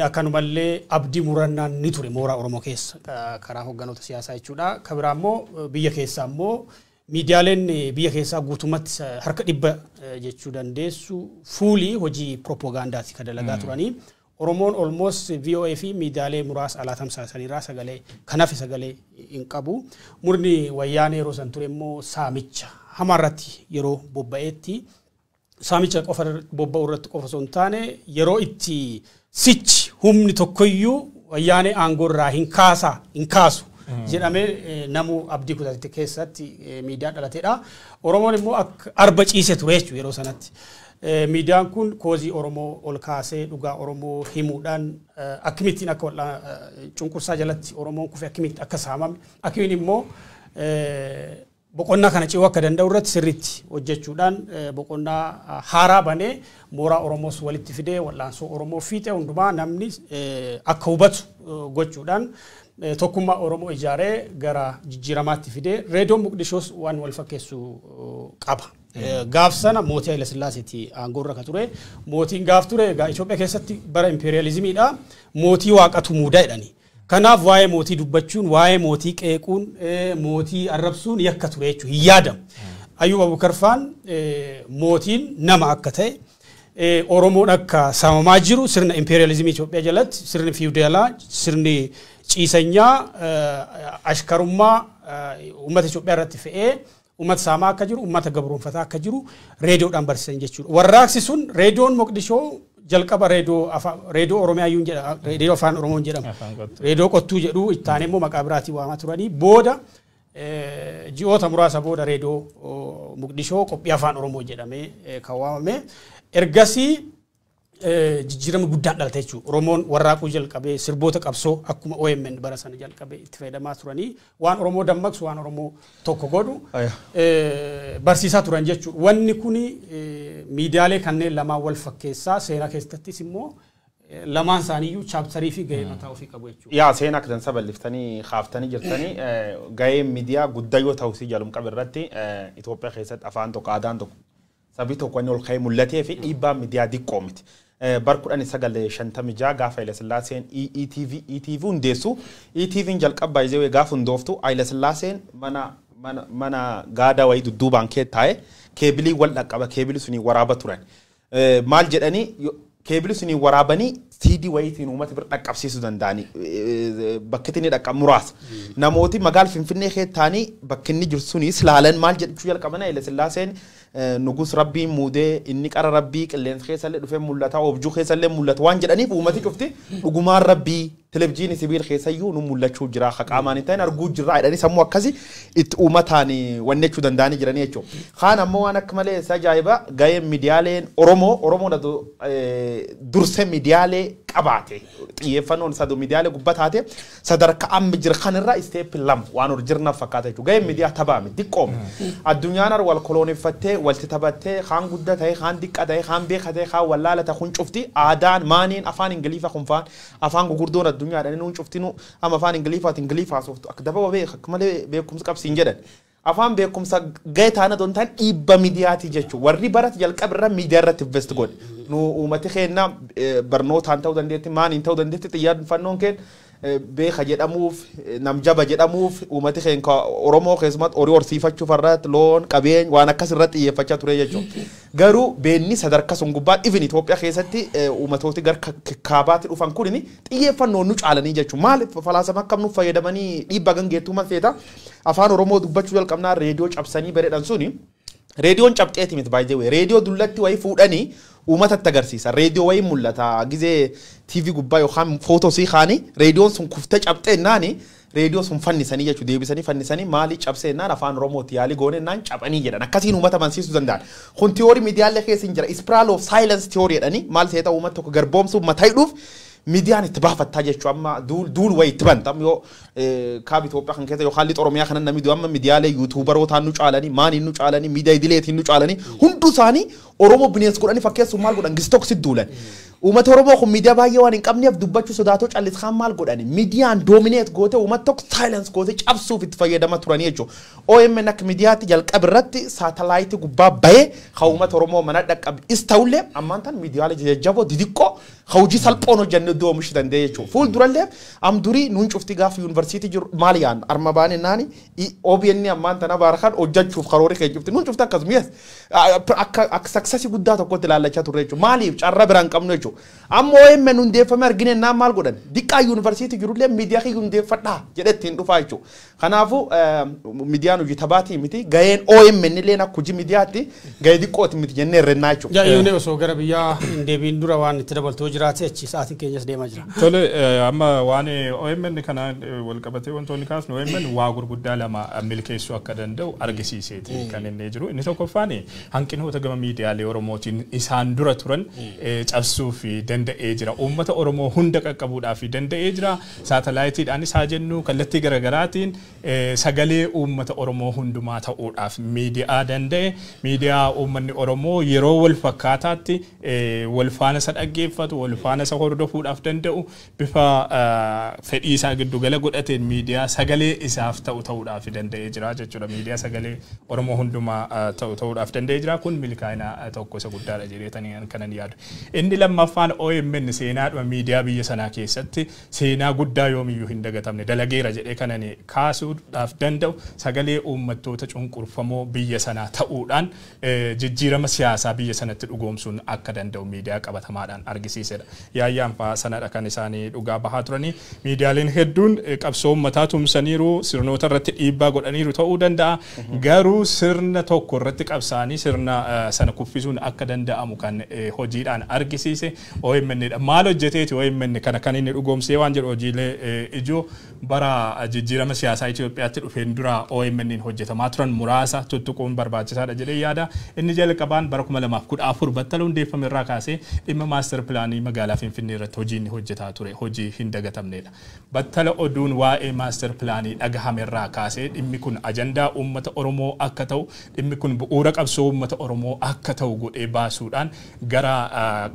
akkanumallee abdii murannaan ni ture mooraa Oromoo keessa karaa hogganoota siyaasaa jechuudha. Ka biraa immoo biyya keessaa immoo miidiyaaleen biyya keessaa guutummaatti harka 100 jechuu dandeessu fuulii hojii propoogaandaati ka dalagaa turanii. Oromoon almost VOA fi miidiyaalee muraasa alaa tamsaasaniirraa sagalee kanaaf sagalee hin qabu. Murni wayyaanee yeroo san ture immoo saamicha hamaarratti yeroo bobba'eetti saamicha qofa bobba'uu irratti qofa osoo hin taane yeroo itti sichi humni tokkoyyuu wayyaanee aangoo irraa hin kaasu jedhamee namu abdii kutate keessatti miidiyaa dhalateedha. Oromoon immoo akka arba ciise ture jechuudha yeroo sanatti. Miidiyaan kun koozii Oromoo ol kaasee dhugaa Oromoo himuudhaan akkamittiin akka cunqursaa jalatti Oromoon kufe akkamitti akka saamame akkamiin immoo boqonnaa kana ce'uu akka danda'u irratti sirriitti hojjechuudhaan boqonnaa haaraa banee mooraa Oromoos walitti fidee wal'aansoo Oromoo fiixee hundumaa namni akka hubatu gochuudhaan tokkummaa Oromoo ijaaree gara jijjiiramaatti fidee reediyoon Moqdishoos waan wal fakkeessu qaba. Gaaf sana mootii Haayile Sillaaseeti aangoo irra ka ture. Mootiin gaaf ture egaa Itoophiyaa keessatti bara impeeriyaalizimiidha. Mootii waaqatu muudaa jedhani. Kanaaf waa'ee mootii dubbachuun, waa'ee mootii qeequun, mootii arrabsuun yakka ture jechuudha. Hin yaadamu. Ayyuub Abubakar faan mootiin nama akka ta'e Oromoon akka saamamaa jiru sirna impeeriyaalizimii Itoophiyaa jalatti sirni fiwudaalaa sirni Ciisanyaa ashkarummaa uummata Itoophiyaa irratti fe'ee uummata saamaa akka jiru, uummata gabroonfataa akka jiru reediyoodhaan barsiisan jechuudha. Warraaqsi sun reediyoon Moqdishoo jalqaba reediyoo Oromiyaa iyyuu jedha, reediyoo afaan Oromoon jedhama. Reediyoo Qottuu jedhu ittaanee immoo maqaa biraatiin waamaa turanii booda ji'oota muraasa booda reediyoo Moqdishoo qophii afaan Oromoo jedhamee kan waamame. Ergasii jijjiirama guddaan dhalate jechuudha. Oromoon warraaquu jalqabee sirboota qabsoo akkuma OMN bara sana jalqabee itti fayyadamaa turanii waan Oromoo dammaqsu, waan Oromoo tokko godhu barsiisaa turan jechuudha. Wanni kuni miidiyaalee kanneen lamaan wal fakkeessaa, seenaa keessattis immoo lamaan isaaniiyyuu chapterii fi gahee mataa ofii qabu jechuudha. Yaa seenaa akka dansa bal'iftanii kaaftanii jirtanii, gaheen miidiyaa guddaa yoo ta'u si jalum qabu irratti Itoophiyaa keessatti afaan tokko, aadaan tokko, sabii tokko inni ol ka'ee mul'atee fi dhiibbaan miidiyaa diqqoo miti. Bar 1956 gaafa Haile Sillaaseen ETV hundeessu, ETV'n jalqaba baay'ee gaafa hundooftu Haile Sillaaseen mana gaadaa wayii dudduubaan kee taa'e keebilii wal dhaqqaba, keebilii sunii waraaba turan. Maal jedhanii keebilii sunii waraabanii CD wayiitiin uummata bira dhaqqabsiisuu danda'anii bakki inni dhaqqabu muraasa. Namooti magaala Finfinnee kee taa'anii bakki inni jiru sunis laalan maal jechuu jalqaban, Haile Sillaaseen nugus rabbiin muudee, inni qara rabbii qilleensa keessallee dhufee mul'ata, objuu keessallee mul'ata waan jedhaniif uummati cufti dhugumaan rabbii televizyiinii sibiila keessayyuu nu mul'achuu jira, qaamaan hin ta'in arguu jira jedhanii sammuu akkasii itti uummataan wanni jechuu danda'anii jiranii jechuudha. Kaan ammoo waan akka malee isa ajaa'iba gaheen miidiyaaleen Oromoo, Oromoon dursee miidiyaalee qabaate, xiyyeeffannoon isaa miidiyaalee gubbaa taate, sadarkaa amma jira kanirraa step 2 waan hor jirnaaf fakkaata jechuudha. Gaheen miidiyaa tabaame diqqoome. Addunyaan har wal koloneeffattee walti taphattee, kaan guddaa ta'e, kaan diqqa ta'e, kaan beeka ta'e, kaan wallaala ta'e, kun cufti aadaan maaniin afaan Ingiliffaa kun faan afaan gurguddoon addunyaadhaan nuun cufti nu amma afaan Ingiliffaati Ingiliffaa sooftu akka daba beeka akka malee beekumsa qabsiin jedhan. Afaan beekumsa gahee taana don ta'an dhiibba miidiyaati jechuudha. Warri barate jalqaba irra miidiyaa irratti invest godhe. Nu uummati keenya barnootaan ta'uu dandeetti, maaniin ta'uu dandeetti, xiyyeeffannoon keenya beeka jedhamuuf, namjaba jedhamuuf, uummati keenya Oromoo keessumatti horii horsiifachuuf irratti, loon qabeenya waan akkas irratti xiyyeeffachaa ture jechuudha. Garuu beenni sadarkaa sun gubbaa even Itoophiyaa keessatti uummatooti gara kaabaatti dhufan kunini xiyyeeffannoo nu caalanii jechuudha. Maaliif falaasama akkam nu fayyadamanii dhiibbaa gangeettuu seeta afaan Oromoo dubbachuu jalqabnaa reediyoo cabsanii bareedan suni reediyoon cabxeeti miti baay'ee, reediyoo dullatti wayii fuudhanii uummatatti agarsiisa. Reediyoo wayii mul'ata gizee TV gubbaa yookaan footoo sii kaanii reediyoon sun kuftee cabxee naani reediyoo sun fannisanii jechuudha, deebisanii fannisanii maalii cabsee naan afaan Oromooti yaalii goone naan caphanii jedhan, akkasiin uummata amansiisuu danda'an. Kun tiyoorii miidiyaalee keessa hin jira. Spiral of silence theory jedhanii, maal seeta uummata tokko garboomsuuf mataa hidhuuf miidiyaan itti baafattaa jechuudha. Amma duul wayii itti banta yoo kaaba Itoophiyaa kan keessa yookaan lixa Oromiyaa kanan namni amma miidiyaalee yuutuubarootaan nu caalanii, maaniin nu caalanii, miidiyaa idileetiin nu caalanii, hunduu isaanii Oromoo bineensa godhanii fakkeessuun maal godhan gistoksi duulan. Uummata Oromoo kun miidiyaa baay'ee waan hin qabneef dubbachuu sodaatoo callisaan maal godhani miidiyaan dominate goote uummata tokko silence goote cabsuuf itti fayyadama turanii jechuudha. OMN akka miidiyaatti jalqaba irratti saatalaayitii gubbaa bahee kan uummata Oromoo mana dhaqqabe is ta'ullee ammaan tan miidiyaalee jajjaboo didiqqoo kan hojii salphoon hojjannee iddoo oomishuu danda'e jechuudha. Fuuldurallee am durii nuun cufti gaafa yuunivarsiitii jiru maal yaan arma baane naani OBN ammaan tana baarakan hojjechuuf karoora keenya cufti nuun cufti akkasuma yes akka successii guddaa tokkotti ilaallachaa turre jechuudha. Maaliif carraa biraan qabnu jechuudha. Amma OMN hundeeffame argine naan maal godhan diqqaa yuunivarsiitii jirullee miidiyaa kiyya hundeeffadhaa jedhee ittiin dhufaa jechuudha. Kanaafuu miidiyaan hojii tabaatii miti, gaheen OMN illee akka hojii miidiyaatti gahee diqqooti miti jennee herrennaa jechuudha. Jaayyoon osoo gara biyyaa hin deebiin dura waan itti dabaltoo jiraate, achi sa'aatiin keenyas deemaa jira. Tole, amma waan OMN kana wal qabatee wantoonni kaasnu, OMN waa gurguddaa lama milkeessuu akka danda'u argisiiseeti kan inni jiru. Inni tokkoffaan hanqinoota gama miidiyaalee Oromootiin isaan dura turan cabsuu fi danda'ee jira. Uummata Oromoo hunda qaqqabuudhaaf danda'ee jira. Saatalaayitiidhaanis haa jennu, kallattii garaagaraatiin sagalee uummata Oromoo hundumaa ta'uudhaaf miidiyaa danda'e, miidiyaa uummanni Oromoo yeroo wal fakkaataatti wal faana isa dhaggeeffatu, wal faana isa hordofuudhaaf danda'u, bifa fedhii isaa giddugala godhateen miidiyaa sagalee isaaf ta'u ta'uudhaaf danda'ee jira jechuudha. Miidiyaa sagalee Oromoo hundumaa ta'u ta'uudhaaf danda'ee jira. Kun milkaa'ina tokko isa guddaadha jedheetanii kanan yaadu. Inni lammaffaan OMN seenaadhuma miidiyaa biyya sanaa keessatti seenaa guddaa yoomiyyuu hin dagatamne dalageera jedhee kanan kaasuudhaaf danda'u, sagalee uummattoota cunqurfamoo biyya sanaa ta'uudhaan jijjiirama siyaasaa biyya sanatti dhugoomsuun akka danda'u miidiyaa qabatamaadhaan argisiisedha. Yaayyaan fa'aa Sanadha kan isaanii dhugaa bahaa turanii. Miidiyaaleen hedduun qabsoo uummataa tumsaniiru, sirnoota irratti dhiibbaa godhaniiru ta'uu danda'a. Garuu sirna tokko irratti qabsaanii sirna sana kuffisuun akka danda'amu kan hojiidhaan argisiise OMN dha. Maal hojjeteeti OMN kana kan inni dhugoomsee waan jedhu hojiilee ijoo bara jijjiirama siyaasaa Itoophiyaatti dhufeen dura OMN hojjetamaa turan muraasa tuttuquun barbaachisaadha jedhee yaada. Inni jalqabaan bara 2014 battala hundeeffame irraa kaasee dhimma master pilaanii magaalaa Finfinnee irratti hojii inni hojjetaa ture hojii hin dagatamnedha. Battala oduun waa'ee master pilaanii dhagahame irraa kaasee dhimmi kun ajandaa uummata Oromoo akka ta'u, dhimmi kun bu'uura qabsoo uummata Oromoo akka ta'u godhee baasuudhaan gara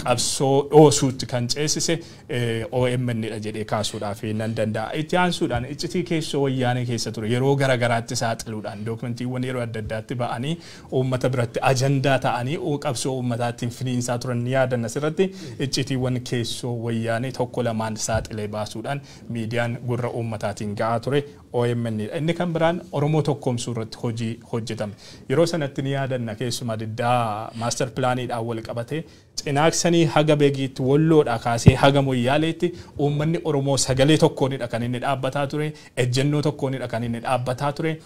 qabsoo dhoosuutti kan ceesise OMN dha jedhee kaasuudhaaf nan danda'a. Itti aansuudhaan iccitii keessoo wayyaanee keessa ture yeroo garagaraatti saaxiluudhaan dookumentiiwwan yeroo adda addaatti ba'anii uummata biratti ajandaa ta'anii qabsoo uummataatti finiinsaa turan ni yaadanna. Asirratti iccitiiwwan keessoo wayyaanee tokko lamaan saaxilee baasuudhaan miidiyaan gurra uummataatiin ga'aa ture OMN dha. Inni kan biraan Oromoo tokkoomsuu irratti hojii hojjetame. Yeroo sanatti ni yaadanna, keessumaa diddaa master pilaaniidhaan wal qabatee Cinaaksanii haga Beegiitti, Walloodhaa kaasee haga Moyyaaleetti uummanni Oromoo sagalee tokkoonidha kan inni dhaabbataa ture, ejjennoo tokkoonidha kan inni dhaabbataa ture.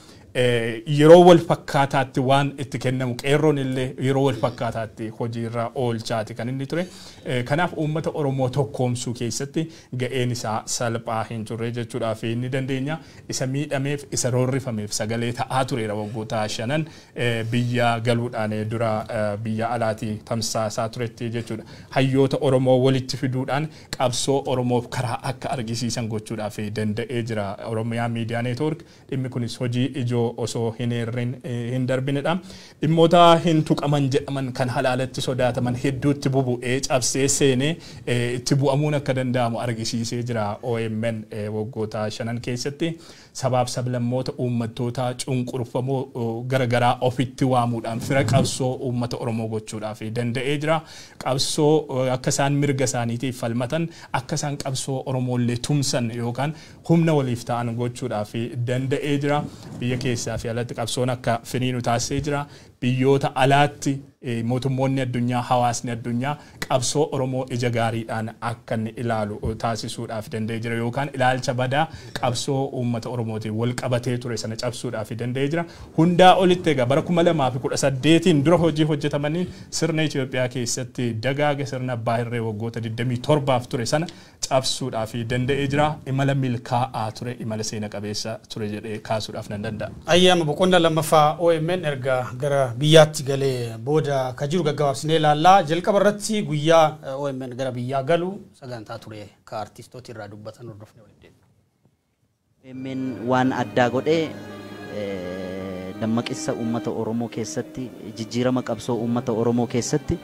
Yeroo wal fakkaataatti waan itti kennamu qeerroon illee yeroo wal fakkaataatti hojiirra oolchaati kan inni ture. Kanaaf uummata Oromoo tokkoomsuu keessatti ga'een isaa salphaa hin turre jechuudhaaf inni dandeenya. Isa miidhameef, isa roorrifameef sagalee ta'aa tureera waggoota shanan biyya galuudhaan dura biyya alaatii tamsaasaa turetti jechuudha. Hayyoota Oromoo walitti fiduudhaan qabsoo Oromoof karaa akka argisiisan gochuudhaaf danda'ee jira Oromiyaa Miidiyaa Neetwoork. Dhimmi kunis hojii ijoo osoo hin eerrin hin darbinedha. Dhimmoota hin tuqaman jedhaman kan halaalatti sodaataman hedduutti bubu'ee cabsee seenee itti bu'amuun akka danda'amu argisiisee jira OMN waggoota shanan keessatti. Sabaaf sablammoota uummattoota cunqurfamoo garagaraa ofitti waamuudhaan fira qabsoo uummata Oromoo gochuudhaaf danda'ee jira. Qabsoo akka isaan mirga isaaniitiif falmatan, akka isaan qabsoo Oromoollee tumsan yookaan humna waliif ta'an gochuudhaaf danda'ee jira. Biyya keessaa fi alatti qabsoon akka finiinu taasisee jira. Biyyoota alaatti mootummoonni addunyaa, hawaasni addunyaa qabsoo Oromoo ija gaariidhaan akka inni ilaalu taasisuudhaaf danda'ee jira yookaan ilaalcha badaa qabsoo uummata Oromootiin wal qabatee ture sana cabsuudhaaf danda'ee jira. Hundaa olitti egaa bara 2018 dura hojii hojjetamaniin sirna Itoophiyaa keessatti dagaaga sirna abbaa hirree waggoota 27 ture sana cabsuudhaaf danda'ee jira. Imala milkaa'aa ture, imala seena qabeessa ture jedhee kaasuudhaaf nan danda'a. Ayyaama boqonnaa lammaffaa OMN erga gara biyyaatti galee booda ka jiru gaggabaabsinee ilaallaa. Jalqaba irratti guyyaa OMN gara biyyaa galu sagantaa ture ka artistoota irraa dubbatan hordofnee waliin deemna. OMN waan addaa godhee dammaqinsa uummata Oromoo keessatti, jijjiirama qabsoo uummata Oromoo keessatti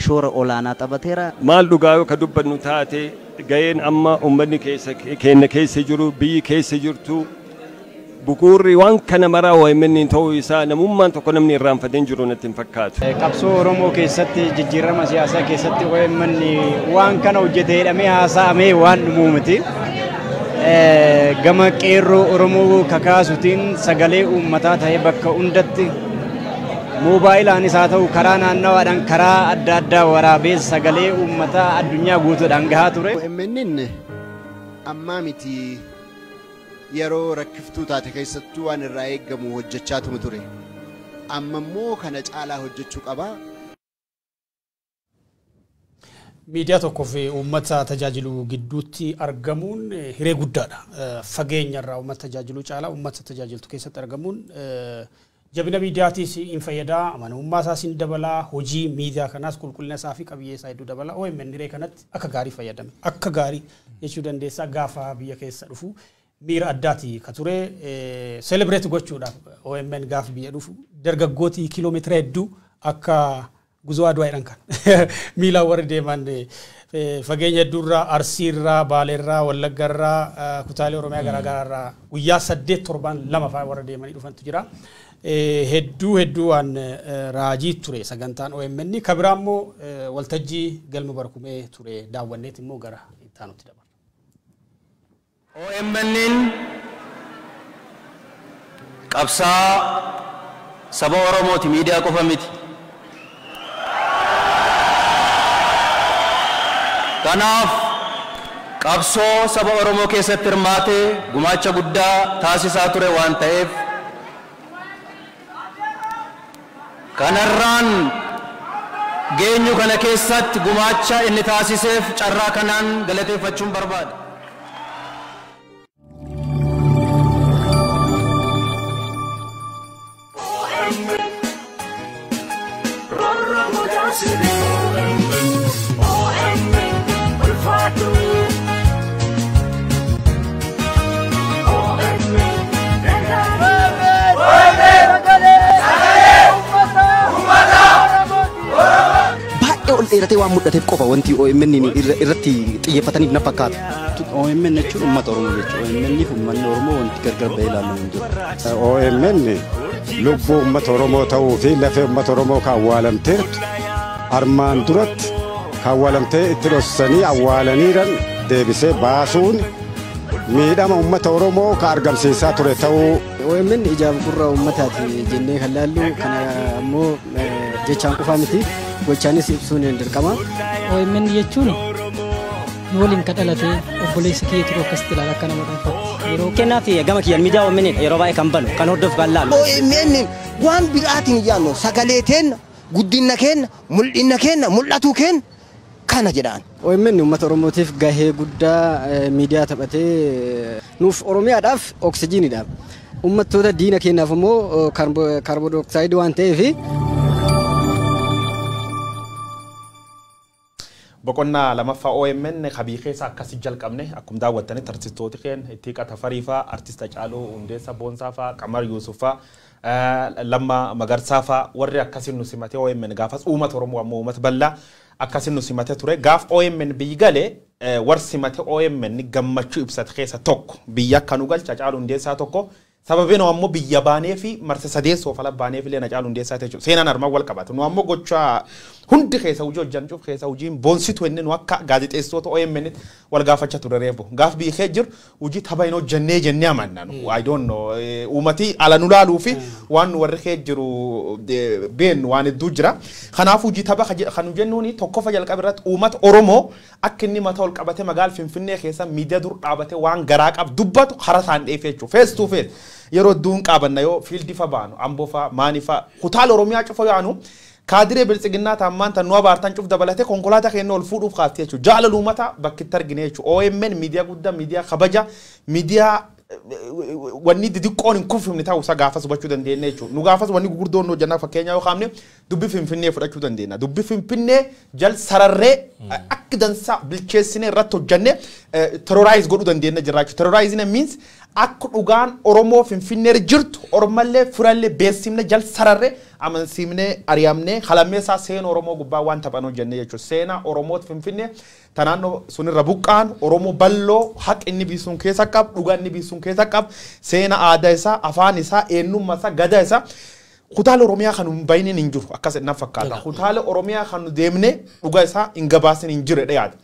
shoora olaanaa taphateera. Maal dhugaa yoo ka dubbannu taate, ga'een amma uummanni keessa keenya keessa jiru, biyyi keessa jirtu, bu'uurri waan kana maraa OMN ta'uu isaa namummaan tokko namni irraanfatee jiru natti hin fakkaatu. Qabsoo Oromoo keessatti, jijjiirama siyaasaa keessatti OMN waan kana hojjete jedhamee haasa'amee waan dhumuu miti. Gama qeerroo Oromoo kakaasuutiin sagalee uummataa ta'ee bakka hundatti moobaayilaan haa ta'u karaa naannawaadhaan karaa adda addaa waraabee sagalee uummataa addunyaa guutuudhaan gahaa ture. OMN ammaa miti, yeroo rakkiftuu taate keessattuu waan irraa eeggamu hojjechaatuma ture. Amma immoo kana caalaa hojjechuu qaba. Miidiyaa tokkoo fi uummata tajaajilu gidduutti argamuun hiree guddaadha. Fageenya irraa uummata tajaajiluu caalaa uummata tajaajiltu keessatti argamuun jabina miidiyaatiis hin fayyadaa, amanamummaa isaas hin dabalaa, hojii miidiyaa kanaas qulqullina isaa fi qabiyyee isaa hedduu dabala. OMN hiree kanatti akka gaarii fayyadame. Akka gaarii jechuu dandeessaa. Gaafa biyya keessa dhufu miira addaati ka ture. Celebrate gochuudhaaf OMN gaafa biyya dhufu dargaggootii kiiloomeetira hedduu akka guzoo Adwaa jedhan kan miilaan warri deeman fageenya hedduurraa, Arsiirraa, Baaleerraa, Wallaggarraa, kutaalee Oromiyaa garaagaraarraa guyyaa 8 torban 2 fa'aa warra deemanii dhufantu jira. Hedduu hedduu waan raajii ture sagantaan OMN. Ka biraa immoo waltajjii galma barkumee ture daawwanneet immoo gara itti aanutti dabarra. OMN qabsaa saba Oromooti, miidiyaa qofa miti. Kanaaf qabsoo saba Oromoo keessatti hirmaatee gumaacha guddaa taasisaa ture waan ta'eef kanarraan geenyu kana keessatti gumaacha inni taasiseef carraa kanaan galateeffachuun barbaada. Baay'ee ol dheeratee waan mul'ateef qofa wanti OMN irratti xiyyeeffataniif na fakkaata. OMN jechuun uummata Oromoo jechuudha. OMN fi uummanni Oromoo wanti gargar ba'ee ilaalamu hin jiru. OMN lubbuu uummata Oromoo ta'uu fi lafee uummata Oromoo kan awwaalamteertu armaan duratti kan awwaalamtee itti dhoksanii awwaalaniiran deebisee baasuun miidhama uummata Oromoo kan argamsiisaa ture ta'uu. OMN ijaaf gurra uummataati jennee kan laallu kana ammoo jechaan qofaa miti gochaanis ibsuun hin dirqama. OMN jechuun nu waliin kan dhalate obboleessa kee ture akkasitti ilaala akka nama dhuunfaatti. Yeroo Kennaaf gama kiyyaan miidiyaa OMN yeroo baay'ee kan banu kan hordofu kan laalu. OMN waan biraatiin yaannu sagalee teenna guddina keenna mul'inna keenna mul'atuu keenna kana jedhaan. OMN uummata Oromootiif gahee guddaa miidiyaa taphatee nuuf Oromiyaadhaaf oksijiinidha. Uummattoota diina keenyaaf immoo kaarboodioksayidii waan ta'eef. Boqonnaa lamaffaa OMN kabii keessa akkasi jalqabne akkuma daawwattanitti artistooti keenya Ittiiqa Tafarii fa'aa, artist Hacaaluu Hundeessaa Boonsaa fa'aa, Qamar Yuusuf fa'aa, Lammaa Magarsaa fa'aa warri akkasiin nu simatee OMN gaafas uummata Oromoo ammoo uummata bal'aa akkasiin nu simatee ture. Gaaf OMN biyyi galee warri simate OMN gammachuu ibsate keessa tokko biyya akka nu galcha Hacaaluu Hundeessaa tokko. Sababiin ammoo biyya baanee fi marsa sadeessoo fala baanee fi leena Hacaaluu Hundeessaa jechuudha. Seenaan armaan wal qabata. Nu ammoo gocha hundi keessa hojii hojjanchuuf keessa hojiin boonsitu inni nu akka gaazexeessitoota OMN wal gaafachaa ture reefu. Gaaf biyyi kee jiru hojii tapha hin hojjannee jennee amanna. I don't know. Uummati ala nu laaluu fi waan nu warri kee jiru beennu waan hedduu jira. Kanaaf hojii tapha kan nu jennuuni tokkofa jalqaba irratti uummata Oromoo akka inni mataa ol qabate magaala Finfinnee keessa miidiyaa dur dhaabate waan garaa qabu dubbatu karaa isaan dheefee jechuudha. Face to face. Yeroo duun qaabanna yoo fiildi fa baanu amboo fa maani fa kutaala Oromiyaa cufa yaanu kaadiree biltsiginnaa taammaan tan nu abaartan cuf dabalatee konkolaataa keenya ol fuudhuuf kaafte jechuudha. Jaalala uummata bakki itti argine jechuudha. OMN miidiyaa guddaa miidiyaa kabaja miidiyaa wanni didiqqoon hin kuufifne ta'uu isaa gaafas hubachuu dandeenya jechuudha. Nu gaafas wanni gurguddoon nu hojjannaa fakkeenyaa yoo kaafne dubbii Finfinnee fudhachuu dandeenya. Dubbii Finfinnee jal sararree akka dansaa bilcheessinee irratti hojjannee terrorize godhuu dandeenya jirra jechuudha. Terrorizing means akka dhugaan Oromoo Finfinnee jirtu Oromallee firallee beeksifne jal sararree amansiifnee ari'amnee halammeessaa seena Oromoo gubbaa waan taphan hojjannee jechuudha. Seena Oromoot Finfinnee tanaannoo sunirra buqqaan Oromoo bal'oo haqi inni biisuun keessa qabu dhugaan inni biisuun keessa qabu seena aadaa isaa afaan isaa eenyummaa isaa gadaa isaa kutaalee Oromiyaa kan hin baay'ineen hin jiru akkas na fakkaata. Kutaalee Oromiyaa kan nu deemne dhugaa isaa hin gabaasin hin jiru dhiyaata.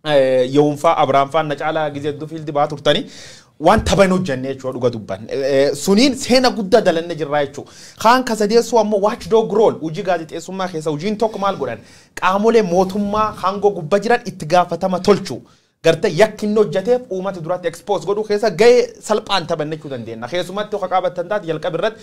Yoonfaa Abiraamfaa na caalaa gizee hedduu fiildi ba'aa turtanii waan tapha hin hojjannee jechuudha dhuga dubban. Suniin seena guddaa dalanne jirra jechuudha. Kaan kasadeessuu ammoo watchdog role hojii gaazexeessummaa keessa hojiin tokko maal godhan qaamolee mootummaa hangoo gubbaa jiran itti gaafatama tolchu. Gartee yakki inni hojjeteef uummata duratti expose godhuu keessa gahee salphaan taphanne jechuu dandeenya. Keessumatti yoo qabattan taate jalqaba irratti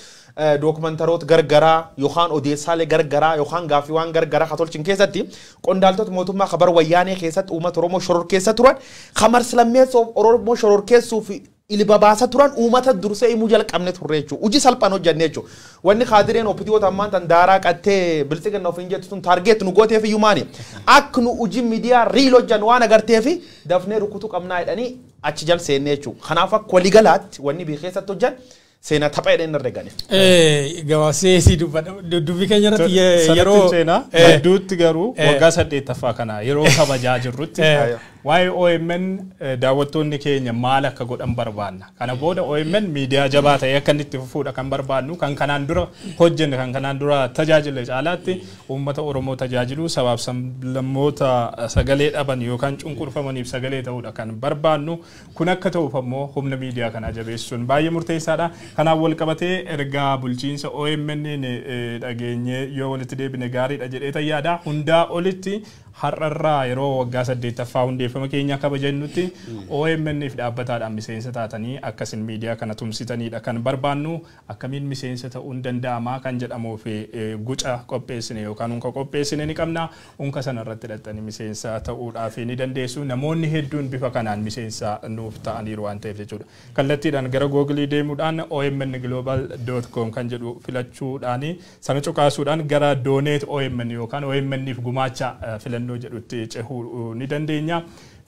dookumantaroota gargaraa yookaan odeessaalee gargaraa yookaan gaaffiiwwan gargaraa haa tolchin keessatti qondaaltota mootummaa kabar wayyaanee keessatti uummata Oromoo shororkeessa turan kamarsilammeessoof Oromoo shororkeessuu fi ilba baasa turan uummata dursee himuu jalqabne turre jechuudha. Hojii salphaan hojjenne jechuudha. Wanni kaadireen OPDOota ammaan tan daaraa qattee biltsiginna ofiin jettu sun taargeet nu gooteef iyyuu maani. Akka nu hojii miidiyaa riil hojjannu waan agarteef dafnee rukutuu qabnaa jedhanii achi jal seenne jechuudha. Kanaaf akka waliigalaatti wanni biyya keessatti hojjan seena tapha jedheen irra gane. Gabaabsee si dubbii keenya irratti yeroo hedduutti garuu waggaa 8ffaa kana yeroo kabajaa jirrutti waa'ee OMN daawwattoonni keenya maal akka godhan barbaanna. Kana booda OMN miidiyaa jabaa ta'e akka inni itti fufuudha kan barbaannu kan kanaan dura hojjenne kan kanaan dura tajaajile caalaatti uummata Oromoo tajaajiluu sabaaf sablammoota sagalee dhaban yookaan cunqurfamaniif sagalee ta'uudha kan barbaannu. Kun akka ta'uuf ammoo humna miidiyaa kanaa jabeessuun baay'ee murteessaadha. Kanaaf wal qabatee ergaa bulchiinsa OMN dhageenyee yoo walitti deebine gaariidha jedhee tayyaadha. Hundaa olitti Har'arraa yeroo waggaa 8ffaa hundeeffama keenya kabajannutti OMN fi dhaabbataadhaan miseensa taatanii akkasin miidiyaa kana tumsitanidha kan barbaannu. Akkamiin miseensa ta'uun danda'ama kan jedhamuu fi guca qopheessine yookaan unka qopheessine ni qabna. Unka sanarratti hidhattanii miseensa ta'uudhaaf ni dandeessu. Namoonni hedduun bifa kanaan miseensa nuuf ta'aniiru waan ta'eef jechuudha. Kallattiidhaan gara Googilii deemuudhaan omnglobal.com kan jedhu filachuudhaan, sana cuqaasuudhaan gara Donate OMN yookaan OMN gumaacha filannoo jedhutti cehuu ni dandeenya.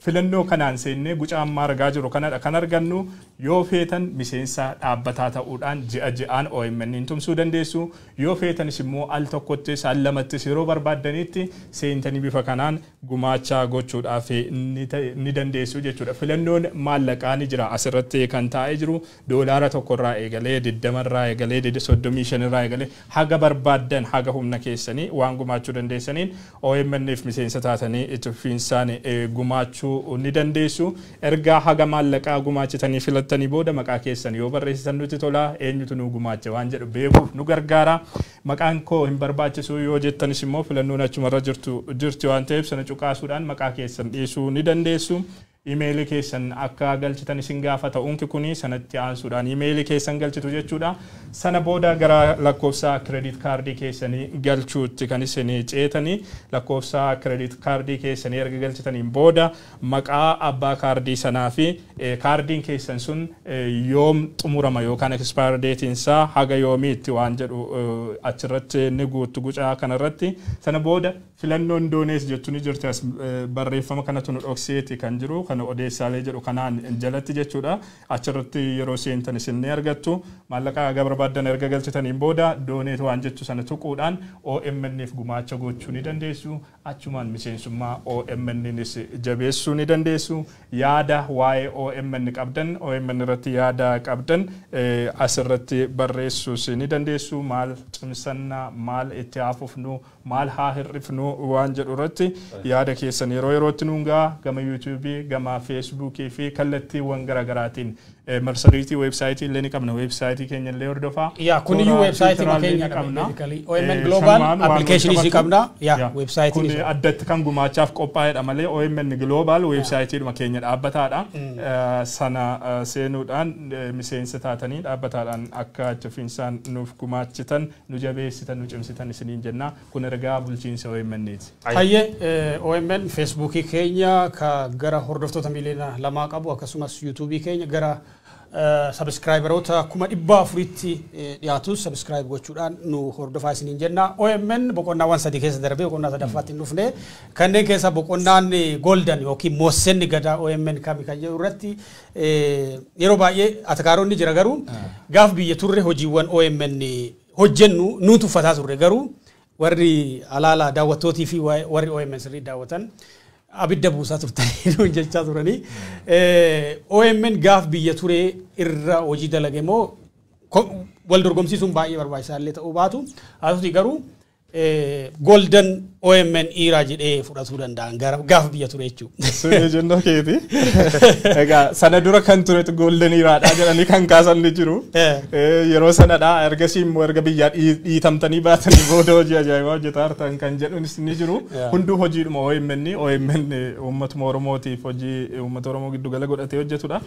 Filannoo kanaan seennee guca ammaa argaa jiru kanadha kan argannu. Yoo feetan miseensa dhaabbataa ta'uudhaan ji'a ji'aan OMN tumsuu dandeessu. Yoo feetanis immoo al tokkottis, al lamattis, yeroo barbaaddanitti seentanii bifa kanaan gumaacha gochuudhaaf ni dandeessu jechuudha. Filannoon maallaqaa ni jira, asirratti kan taa'ee jiru. $1 irraa eegalee, 20 irraa eegalee, 35 irraa eegalee, haga barbaaddan, haga humna keessanii waan gumaachuu dandeessaniin OMNf miseensa taatanii itti fufiinsaan gumaachuu ni dandeessu. Ergaa haga maallaqaa gumaachitanii filattanii booda maqaa keessan yoo barreessitan nutti tola, eenyutu nu gumaache waan jedhu beekuuf nu gargaara. Maqaan koo hin barbaachisu yoo jettanis immoo filannoon achumarra jirtu jirti waan ta'eef sana cuqaasuudhaan maqaa keessan dhiisuu ni dandeessu. Imeelii keessan akka galchitan isin gaafata unki kuni, sanatti aansuudhaan imeelii keessan galchitu jechuudha. Sana booda gara lakkoofsa credit kaardii keessanii galchuutti kan isin ceetanii. Lakkoofsa credit kaardii keessanii erga galchitaniin booda maqaa abbaa kaardii sanaa fi kaardiin keessan sun yoom xumurama yookaan expire dateiin isaa haga yoomiitti waan jedhu achirratti ni guuttu gucaa kanarratti. Sana booda filannoon donate jettu ni jirti. As barreeffama kanatu nu dhokseeti kan jiru, kan odeessaalee jedhu kanaan jalatti jechuudha. Achirratti yeroo seentan isin ni argattu. Maallaqa haga barbaaddan erga galchitaniin booda donate waan jettu sana tuquudhaan OMN'if gumaacha gochuu ni dandeessu. Achumaan miseensummaa OMN'nis jabeessuu ni dandeessu. Yaada waa'ee OMN qabdan, OMN irratti yaada qabdan asirratti barreessuus ni dandeessu. Maal cimsannaa, maal itti haafufnu, maal haa hir'ifnu waan jedhu irratti yaada keessan yeroo yerootti nuun ga'a. Gama yuutuubii, gama feesbuukii fi kallattiiwwan garaagaraatiin marsariitii weebsaayitii illee ni qabna. Weebsaayitii keenya illee hordofaa. Yaa, kuniyyuu weebsaayitii keenya qabna. OMN Global application isii qabna. Yaa, weebsaayitiin Kun addatti kan gumaachaaf qophaa'edha malee OMN Global weebsaayitiidhuma keenya dhaabbataadha. Sana seenuudhaan miseensa taatanii dhaabbataadhaan akka achi ofiinsaan nuuf gumaachitan, nu jabeessitan, nu cimsitan isiniin jenna. Kun ergaa bulchiinsa OMN'ti. Hayyee, OMN feesbuukii keenya ka gara hordoftoota miiliyoona 2 qabu, akkasumas yuutuubii keenya gara subscriberoota 400,000tti dhiyaatu subscribe gochuudhaan nu hordofaa isiniin jenna. OMN boqonnaawwan sadii keessa darbee boqonnaa sadaffaatti hin dhufne. Kanneen keessaa boqonnaan golden yookiin moossenni gadaa OMN kami kan jedhu irratti yeroo baay'ee atakaaronni jira, garuu gaaf biyya turre hojiiwwan OMN hojjennu nu tuffataa turre, garuu warri alaala daawwattootii fi warri OMN sirrii daawwatan abidda buusaa turtanii nuun jechaa turanii. OMN gaaf biyya ture irra hojii dalage moo wal dorgomsiisuun baay'ee barbaachisaa illee ta'uu baatu. Haa ta'utii garuu golden OMN era jedhee fudhatuu danda'an gaafa biyya ture jechuudha. Sun ejjennoo keeti. Egaa sana dura kan turetu golden eraadha jedhanii kan kaasan ni jiru. Yeroo sanadha, ergasii immoo erga biyyaa dhiitamtanii baatanii booda hojii ajaa'ibaa hojjetaa jirtan kan jedhunis ni jiru. Hunduu hojiidhuma OMN, OMN uummatuma Oromootiif hojii uummata Oromoo giddu gala godhatee hojjetudha.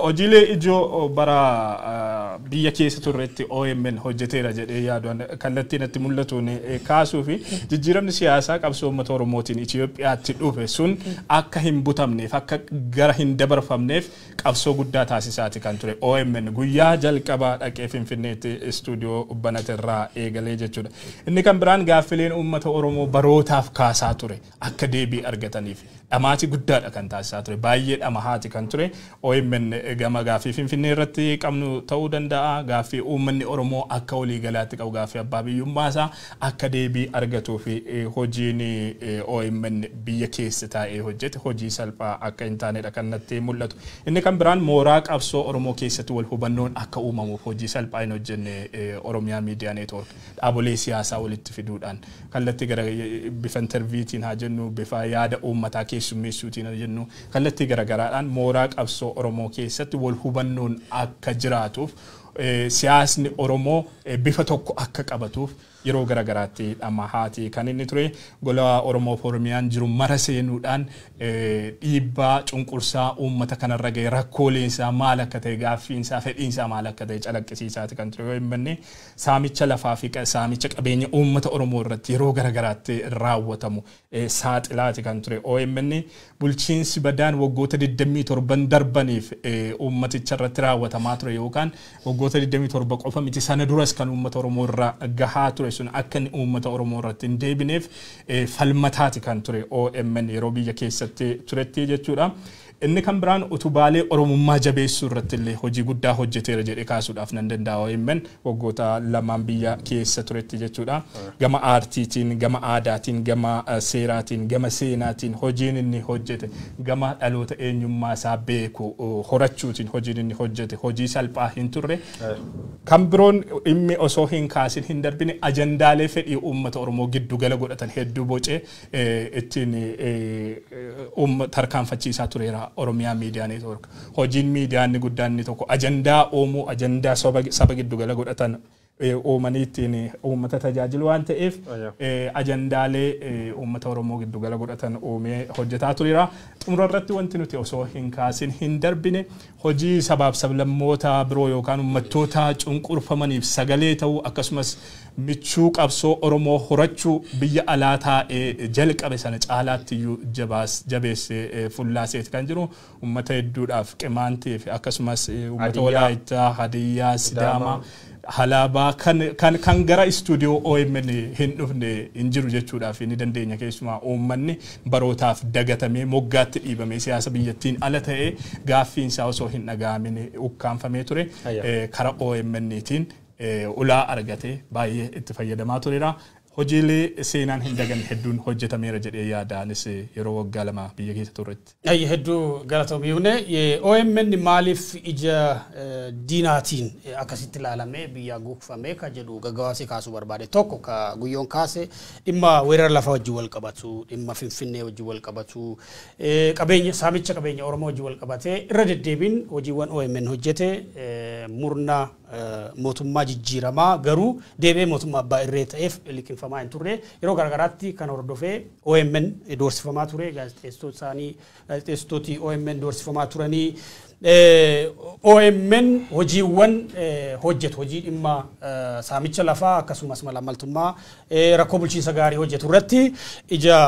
Hojiilee ijoo bara biyya keessa turretti OMN hojjeteera jedhee yaadu kallattiin natti mul'atuun kaasuu fi jijjiiramni siyaasaa qabsoo uummata Oromootiin Itoophiyaatti dhufe sun akka hin butamneef, akka gara hin dabarfamneef qabsoo guddaa taasisaati kan ture OMN guyyaa jalqabaa dhaqee Finfinneetti istuudiyoo banaterraa eegalee jechuudha. Inni kan biraan gaaffileen uummata Oromoo barootaaf kaasaa ture akka deebii argataniif dhamaatii guddaadha kan taasisaa ture, baay'ee dhamahaati kan ture OMN. Gama gaaffii Finfinnee irratti qabnu ta'uu danda'a, gaaffii uummanni Oromoo akka waliigalaatti qabu, gaaffii abbaa biyyummaasaa akka deebii argatuu fi hojiin OMN biyya keessa taa'ee hojjete hojii salphaa akka hin taanedha kan natti mul'atu. Inni kan biraan mooraa qabsoo Oromoo keessatti wal hubannoon akka uumamuuf hojii salphaa hin hojjenne Oromiyaa Miidiyaa Neetwoork. Dhaabolee siyaasaa walitti fiduudhaan, kallattii gara bifa interviitiin haa jennu, bifa yaada uummataa keessummeessuutiin haa jennu, kallattii garagaraadhaan mooraa qabsoo Oromoo keessatti wal hubannoon akka jiraatuuf, siyaasni Oromoo bifa tokko akka qabatuuf yeroo garaagaraatti dhamahaatii kan inni ture. Gola Oromoo Oromiyaan jiru mara seenuudhaan dhiibbaa cunqursaa uummata kanarra ga'e, rakkooleen isaa maal akka ta'e, gaaffiin isaa, fedhiin isaa maal akka ta'e calaqqisiisaati kan ture. OMN saamicha lafaa fi saamicha qabeenya uummata Oromoo irratti yeroo garaagaraatti raawwatamu saaxilaati kan ture. OMN bulchiinsi badaan waggoota 27 darbaniif uummaticha irratti raawwatamaa ture, yookaan waggoota 27 qofa miti, sana duras kan uummata Oromoo irra gahaa ture sun akka inni uummata Oromoo irratti hin deebineef falmataati kan ture OMN yeroo biyya keessatti turetti jechuudha. Inni kan biraan utubaalee Oromummaa jabeessuu irratti illee hojii guddaa hojjeteera jedhee kaasuudhaaf nan danda'a OMN waggoota lamaan biyya keessa turetti jechuudha. Gama aartiitiin, gama aadaatiin, gama seeraatiin, gama seenaatiin hojiin inni hojjete, gama dhaloota eenyummaa isaa beeku horachuutiin hojiin inni hojjete hojii salphaa hin turre. Kan biroon dhimmi osoo hin kaasin hin darbine, ajandaalee fedhii uummata Oromoo giddu gala godhatan hedduu bocee ittiin tarkaanfachiisaa tureera Oromiyaa Miidiyaa Neetwoork. Hojiin miidiyaa inni guddaan inni tokko ajandaa uumuu, ajandaa saba giddu gala godhatan uumanii ittiin uummata tajaajilu waan ta'eef, ajandaalee uummata Oromoo giddu gala godhatan uumee hojjetaa tureera. Xumura irratti wanti nuti osoo hin kaasin hin darbine, hojii sabaaf sablammoota biroo yookaan uummattoota cunqurfamaniif sagalee ta'uu, akkasumas michuu qabsoo Oromoo horachuu biyya alaa taa'ee jalqabe sana caalaatti iyyuu jabeessee fullaaseeti kan jiru. Uummata hedduudhaaf, Qimaantii fi akkasumas uummata Walaayittaa, Hadiyyaa, Sidaamaa, Halaabaa kan gara istuudiyoo OMN hin dhufne hin jiru jechuudhaaf ni dandeenya. Keessumaa uummanni barootaaf dagatamee, moggaatti dhiibamee, siyaasa biyyattiin ala ta'ee, gaaffiin isaa osoo hin dhaga'amin ukkaanfamee ture kara OMN'tiin ulaa argatee baay'ee itti fayyadamaa tureera. Hojiilee seenaan hin daganne hedduun hojjetameera jedhee yaadaanis yeroo waggaa 2 biyya keessa turretti. Hedduu galatoomne. OMN maaliif ija diinaatiin akkasitti ilaalamee biyya gugfamee ka jedhu gaggabaabsee kaasuu barbaade. Tokko, ka Guyyoon kaase, dhimma weerara lafaa wajjin wal qabatu, dhimma Finfinnee wajjin wal qabatu, qabeenya saamicha qabeenya Oromoo wajjin wal qabatee irra deddeebiin hojiiwwan OMN hojjete murna mootummaa jijjiiramaa garuu deebi'ee mootummaa abbaa irree ta'eef liqinfamaa hin turre. Yeroo garaagaraatti kan hordofee OMN doorsifamaa ture, gaazexeessitoota isaanii, gaazexeessitooti OMN doorsifamaa turanii. OMN hojiiwwan hojjetu, hojii dhimma saamicha lafaa akkasumas malaammaltummaa, rakkoo bulchiinsa gaarii hojjetu irratti ija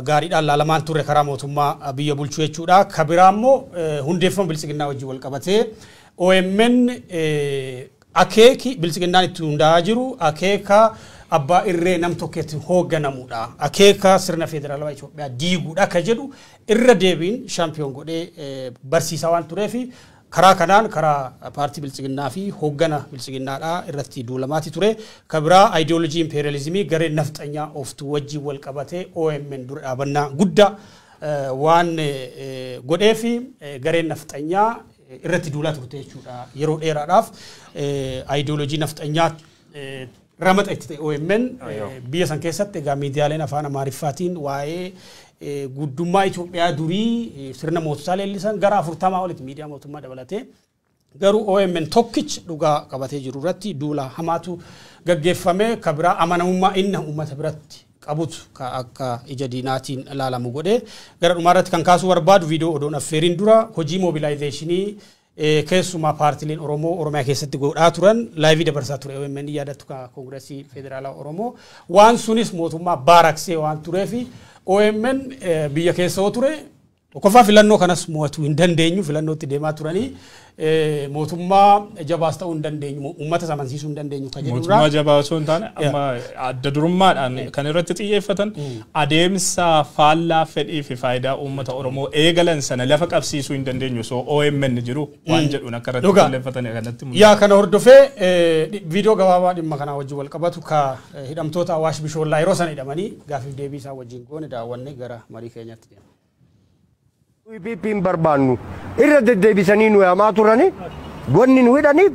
gaariidhaan laalamaan turre karaa mootummaa biyya bulchuu jechuudha. Ka biraa immoo hundeeffama Biltsiginnaa wajjin wal qabatee OMN akeeki Biltsiginnaan itti hundaa'aa jiru akeeka abbaa irree nam tokkeetti hoogganamudha. Akeeka sirna federaalawaa Itoophiyaa diiguudha ka jedhu irra deebiin champion godhee barsiisaa waan tureef, karaa kanaan karaa paartii Biltsiginnaa fi hooggana Biltsiginnaadhaa irratti duulamaati ture. Ka biraa aayidiyoolojii impeeriyaalizimii garee nafxanyaa ooftuu wajjin wal qabatee OMN dura dhaabannaa guddaa waan godheef gareen nafxanyaa irratti duulaa turte jechuudha. Yeroo dheeraadhaaf aayidiyoolojii nafxanyaa ramaxa itti ta'e OMN biyya san keessatti. Egaa miidiyaaleen afaan Amaariffaatiin waa'ee guddummaa Itoophiyaa durii, sirna moototaa leellisan gara 40 olitti, miidiyaa mootummaa dabalatee. Garuu OMN tokkichi dhugaa qabatee jiru irratti duula hamaatu gaggeeffame. Ka biraa amanamummaa inni uummata biratti qabutu ka akka ija diinaatiin ilaalamu godhe. Gara dhumaarratti kan kaasuu barbaadu, viidiyoo odoon affeeriin dura, hojii mobilization keessumaa paartileen Oromoo Oromiyaa keessatti godhaa turan live dabarsaa ture OMN, yaadattu, ka Koongireesii Federaalaa Oromoo. Waan sunis mootummaa baaraksee waan tureef OMN biyya keessa yoo ture, tokkoffaa filannoo kanas mo'atuu hin dandeenyu, filannootti deemaa turanii, mootummaa jabaas ta'uu hin dandeenyu, uummata amansiisuu hin dandeenyu kan jedhurraa. Mootummaa jabaa osoo hin taane, amma adda durummaadhaan kan irratti xiyyeeffatan adeemsa faallaa fedhii fi faayidaa uummata Oromoo eegalan sana lafa qabsiisuu hin dandeenyu osoo OMN jiru waan jedhuun akka irratti xiyyeeffatan kanatti mul'ata. Yaa, kana hordofee viidiyoo gabaabaa dhimma kanaa wajjin wal qabatu ka hidhamtoota Awaash Bishoollaa yeroo sana hidhamanii gaafiif deebii isaa wajjin goone daawwannee gara marii keenyaatti deema. PP'n barbaannu irra deddeebisanii nu yaamaa turani. Wanni nu hidhaniif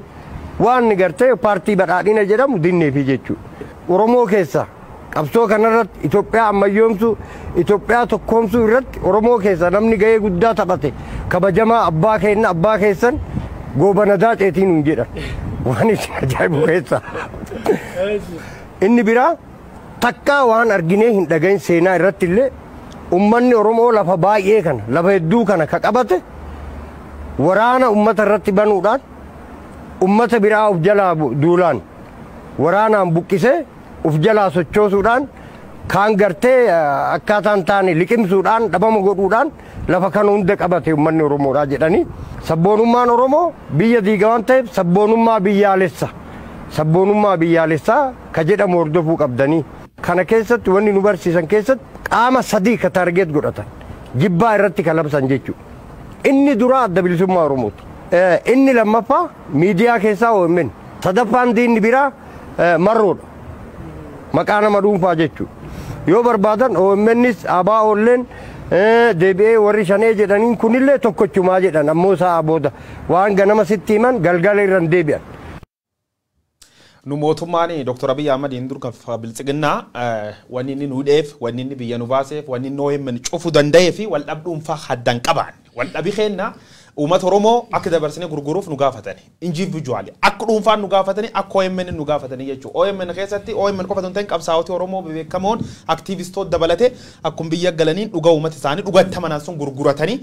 waan gartee paartii Badhaadhina jedhamu dinneefi jechuudha. Oromoo keessa qabsoo kanarratti, Itoophiyaa ammayyoomsuu, Itoophiyaa tokkoomsuu irratti Oromoo keessa namni gahee guddaa taphate kabajamaa abbaa keenya, abbaa keessan Goobana Daaceetiin nuun jedhan. Waan isin ajaa'ibu keessa. Inni biraa takkaa waan arginee hin dhagahin seenaa irratti illee ummanni Oromoo lafa baay'ee kana lafa hedduu kana ka qabate waraana ummata irratti banuudhaan ummata biraa of jalaa duulaan waraanaan buqqisee of jalaa sochoosuudhaan kaan gartee akkaataan taane liqimsuudhaan dhabama godhuudhaan lafa kana hunda qabate ummanni Oromoodhaa jedhanii sabboonummaan Oromoo biyya diiga waan ta'eef sabboonummaa biyyaalessaa ka jedhamu hordofuu qabdanii. Kana keessatti wanni nu barsiisan keessatti qaama sadii ka taargeet godhatan jibbaa irratti ka labsan jechuudha. Inni duraa adda bilisummaa Oromooti. Inni lammaffaa miidiyaa keessaa OMN. Sadaffaan diinni biraa marroodha. Maqaa nama dhuunfaa jechuudha. Yoo barbaadan OMNs ABOlleen deebi'ee warri shanee jedhaniin kunillee tokkochumaa jedhan ammoo sa'a booda waan ganama sitti himan galgala irra hin deebi'an. Nu mootummaan Dr. Abiy Ahmediin dur biltsiginnaa wanni inni nu hidheef, wanni inni biyya nu baaseef, wanni inni OMN cufuu danda'ee fi wal dhabdhuunfaa haddaan qabaan. Wal dhabi keenna uummata Oromoo akka dabarsinee gurguruuf nu gaafatani. Individually akka dhuunfaan nu gaafatani, akka OMN nu gaafatani jechuudha. OMN keessatti OMN qofa osoo hin ta'in qabsaa'ota Oromoo beekamoon aktiivistoota dabalatee akkuma biyya galaniin dhugaa uummata isaanii dhugatti amanan sun gurguratanii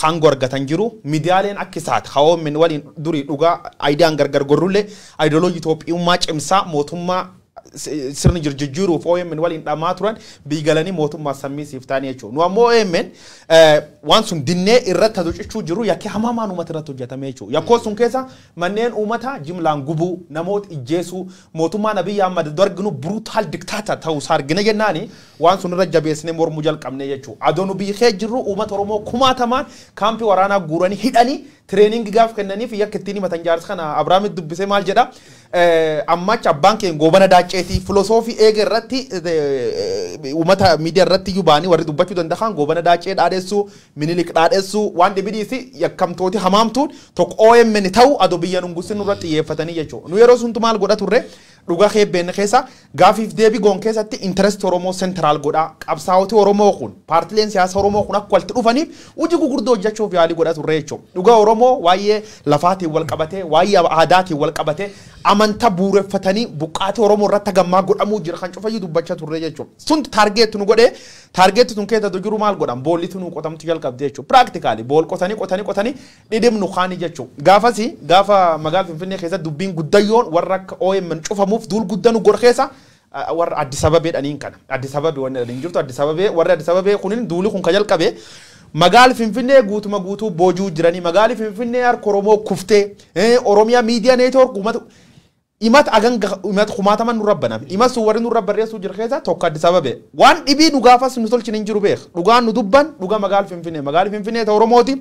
hangoo argatan jiru. Miidiyaaleen akka isaati. Haa OMN waliin durii dhugaa aayidaan gargar gorrullee aayidoloojii Itoophiyummaa cimsaa mootummaa sirni jijjiiruuf OMN waliin dhamaa turan biyya galanii mootummaa sammii siif ta'anii jechuudha. Nu ammoo OMN waan sun dinnee irratti hojjechuu jiru yakki hamamaan uummata irratti hojjetame jechuudha. Yakkoo sun keessa manneen uummataa jimlaan gubuu, namoota ijjeesuu, mootummaan Abiy Ahmad arginu brutal dictator ta'uu isaa argina jennaani waan sun irra jabeessinee mormuu jalqabne jechuudha. Adoo nu biyya jirru uummata Oromoo kumaatamaan kaampii waraanaa guuranii hidhanii training gaaf kennaniif yakka ittiin himatan jaarsa kana Abiraamit dubbisee maal jedha? Ammacha abbaan keenya goobana daacceetii filosoofii eega irratti uummata miidiyaa irratti iyyuu ba'anii warri dubbachuu danda'an goobana daaccee dhaadheessuu, minilik dhaadheessuu waan dhibidiisi yakkamtooti hamaamtuun tokko OMN ta'u adoo biyya nungusin nurratti xiyyeeffatanii jechuudha. Nu yeroo suntu maal godha turre dhugaa keebbeen keessa gaafiif deebii goon keessatti interest Oromoo central godha. Qabsaa'oti Oromoo kun paartileen siyaasa Oromoo kun akka walitti dhufaniif hojii gurguddoo hojjechuuf yaalii godha turre jechuudha. Dhugaa Oromoo waa'ee lafaatiin wal qabatee, waa'ee aadaatiin wal qabatee amantaa bu'uureffatanii buqqaatii Oromoo irratti gammaa godhamuu jira kan cufayyuu dubbachaa turre jechuudha. Sun taargeetti nu godhee taargeetti sun keessa jiru maal godhan boollitu nu qotamtu jalqabde jechuudha. Piraaktikaalii bool qotanii qotanii qotanii dhidhimnu kaanii jechuudha. Gaafasi gaafa magaalaa Finfinnee keessatti dubbiin guddayyoon warra akka OMN cufamuuf duul guddaa nu godhe keessa warra Addis Ababee dhaniin kana. Addis Ababee wanni dhaniin jirtu Addis Ababee warri Addis Ababee kunin duuli kun ka jalqabe magaala Finfinnee guutuma guutuu boojuu jiranii magaala Finfinnee harka Oromoo kuftee Oromiyaa miidiyaa neetwoork uummata imat agan imat kumaataman nurra baname imat sun warri nurra barreessuu jira keessa tokko Addis Ababee waan dhibii nu gaafas nu tolchin hin jiru beek dhugaan nu dubban dhuga magaala Finfinnee magaala Finfinnee ta Oromooti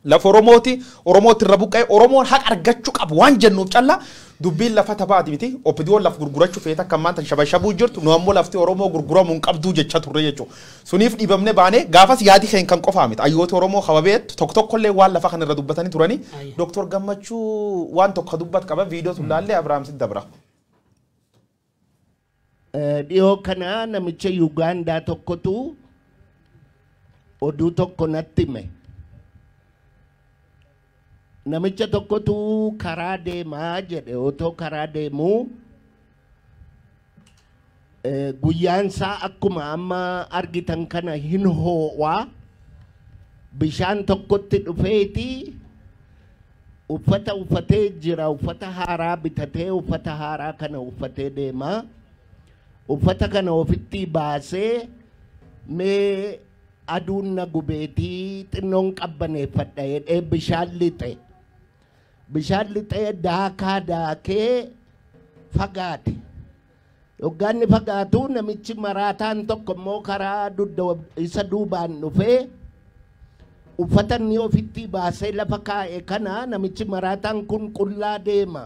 lafa Oromooti Oromooti irra buqqa'e Oromoon haqa argachuu qabu waan jennuuf callaa dubbiin lafa taphaati miti OPDOn laf gurgurachuu feeta akka maanta shabashabuu jirtu nu ammoo lafti Oromoo gurguramuu hin qabduu jecha turre jechuudha. Suniif dhiibamne baane gaafas yaadi keenya kan qofaa miti ayyoota Oromoo kababeettu tokko tokkollee waan lafa kana irra dubbatanii turanii Dooktor Gammachuu waan tokko dubbat qaba viidiyoo sun laallee Abiraam sin dabra. Dhiyoo kana namicha Yuugaandaa tokkotu oduu tokko natti hime. Namicha tokkotu karaa deemaa jedhe otoo karaa deemuu guyyaan isaa akkuma amma argitan kana hin ho'aa bishaan tokkotti dhufeeti uffata uffatee jira uffata haaraa bitatee uffata haaraa kana uffatee deemaa uffata kana ofitti baasee mee aduun na gubeetii xinnoon qabbaneeffadha jedhee bishaan lixe. Bishaan lixee daakaa daakee fagaate. Yoggaanni fagaatu namichi maraataan tokko immoo karaa dugda isa duubaan dhufee uffata inni ofitti baasee lafa kaa'e kana namichi maraataan kun qullaa deema.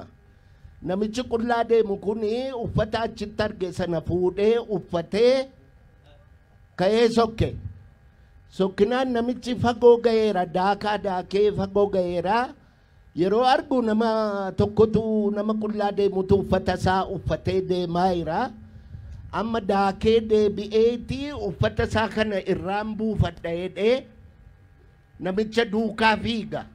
Namichi qullaa deemu kun uffata achitti arge sana fuudhee uffatee ka'ee sokke. Sokkinaan namichi fagoo ga'eera daakaa daakee fagoo ga'eera. Yeroo argu nama tokkotu nama qullaa deemutu uffata isaa uffatee deemaa jira. Amma daakee deebi'eeti uffata isaa kana irraan buufadha jedhee namicha duukaa fiiga.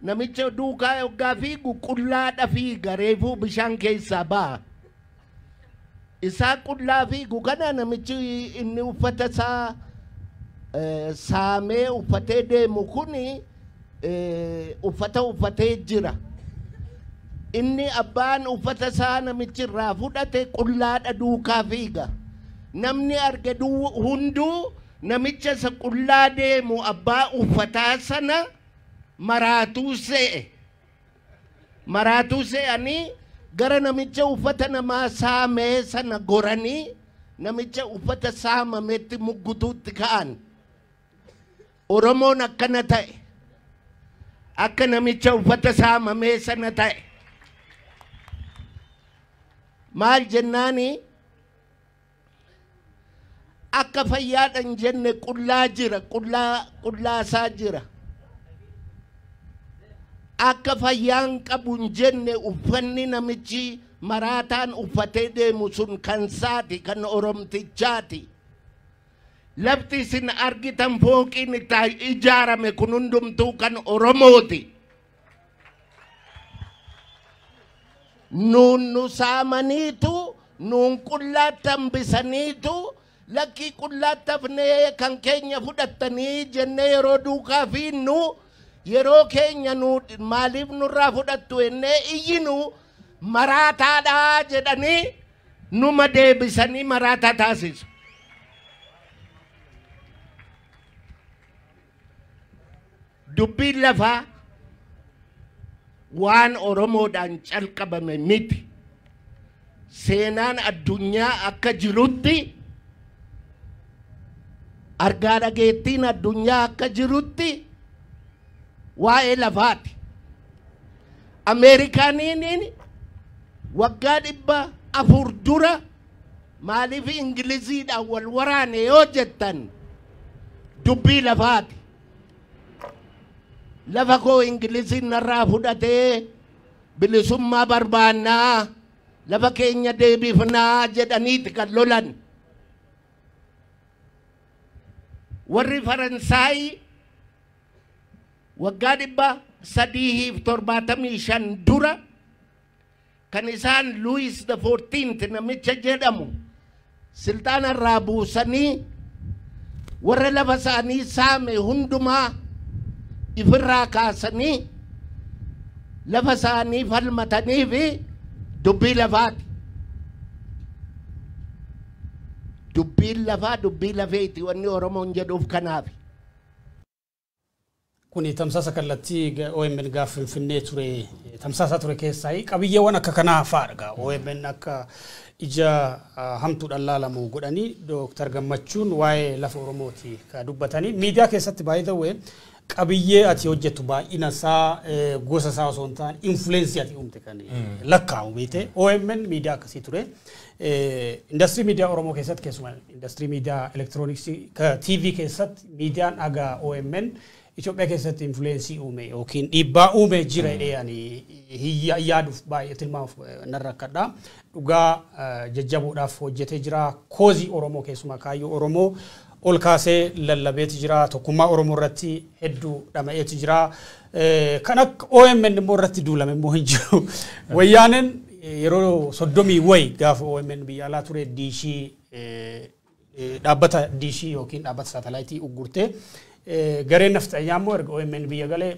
Namicha duukaa yoggaa fiigu qullaadha fiiga reefuu bishaan keessaa ba'a. Isaa qullaa fiigu kana namichi inni uffata isaa saamee uffatee deemu kuni uffata uffatee jira. Inni abbaan uffata isaa namichi irraa fudhate qullaadha duukaa fiiga. Namni arge hunduu namicha isa qullaa deemu abbaa uffataa sana maraatuu se'e. Maraatuu se'anii gara namicha uffata namaa saamee sana goranii namicha uffata saamametti muggutuutti ka'an. Oromoon akkana ta'e. Akka namicha uffata saamamee sana ta'e. Maal jennaani akka fayyaadhan jenne qullaa jira, qullaa isaa jira. Akka fayyaan qabu hin jenne uffanni namichi maraataan uffatee deemu sun kan saati, kan Oromtichaati. Lafti isin argitan fooqiin itti ijaarame kun hundumtuu kan Oromooti. Nuun nu saamaniitu, nuun qullaatti hambisaniitu, lakkii qullaatti hafnee kan keenya fudhattanii jennee yeroo duukaa fiinnu, yeroo keenya nu maaliif nurraa fudhattu jennee iyyinu maraataadhaa jedhanii numa deebisanii maraataa taasisu. Dubbiin lafaa waan Oromoodhaan calqabame miti. Seenaan addunyaa akka jirutti, argaa dhageettiin addunyaa akka jirutti waa'ee lafaati. Ameerikaaniin waggaa 400 dura maaliif Ingiliziidhaan wal waraane yoo jettan dubbii lafaati. Lafa koo Ingiliziin narraa fudhatee bilisummaa barbaannaa, lafa keenya deebifnaa jedhaniiti kan lolan. Warri Faransaay waggaa 375 dura kan isaan Louis the 14th namicha jedhamu silxaana irraa buusanii warra lafa isaanii saame hundumaa ifirraa kaasanii lafa isaanii falmatanii fi dubbii lafaati. Dubbiin lafaa dubbii lafeeti wanni Oromoon jedhuuf kanaaf. Kuni tamsaasa kallattii OMN gaafa Finfinnee ture tamsaasa ture keessaa qabiyyeewwan akka kanaa fa'aadha. OMN akka ija hamtuudhaan laalamu godhanii Dooktar Gammachuun waa'ee lafa Oromooti ka dubbatanii. Miidiyaa keessatti baay'ee ta'e qabiyyee ati hojjettu baay'ina isaa, gosa isaa osoo hin taane influence ati uumte kan lakkaa'u beekte. OMN miidiyaa akkasii ture. Indastirii miidiyaa Oromoo keessatti, keessumaa indastirii miidiyaa elektirooniksii TV keessatti, miidiyaan dhagaa OMN Itoophiyaa keessatti influence uume yookiin dhiibbaa uume jira jedhee ani yaaduuf baay'ee tilmaamuuf nan rakkadha. Dhugaa jajjaboodhaaf hojjetee jira. Cause Oromoo, keessumaa kaayyoo Oromoo ol kaasee lallabeeti jira. Tokkummaa Oromoo irratti hedduu dhama'eeti jira. Kan akka OMN immoo irratti duulame immoo hin jiru. Wayyaaneen yeroo 30 wayi gaafa OMN biyya alaa ture diishii, dhaabbata diishii yookiin dhaabbata saatalaayitii uggurtee, gareen nafxanyaa immoo erga OMN biyya galee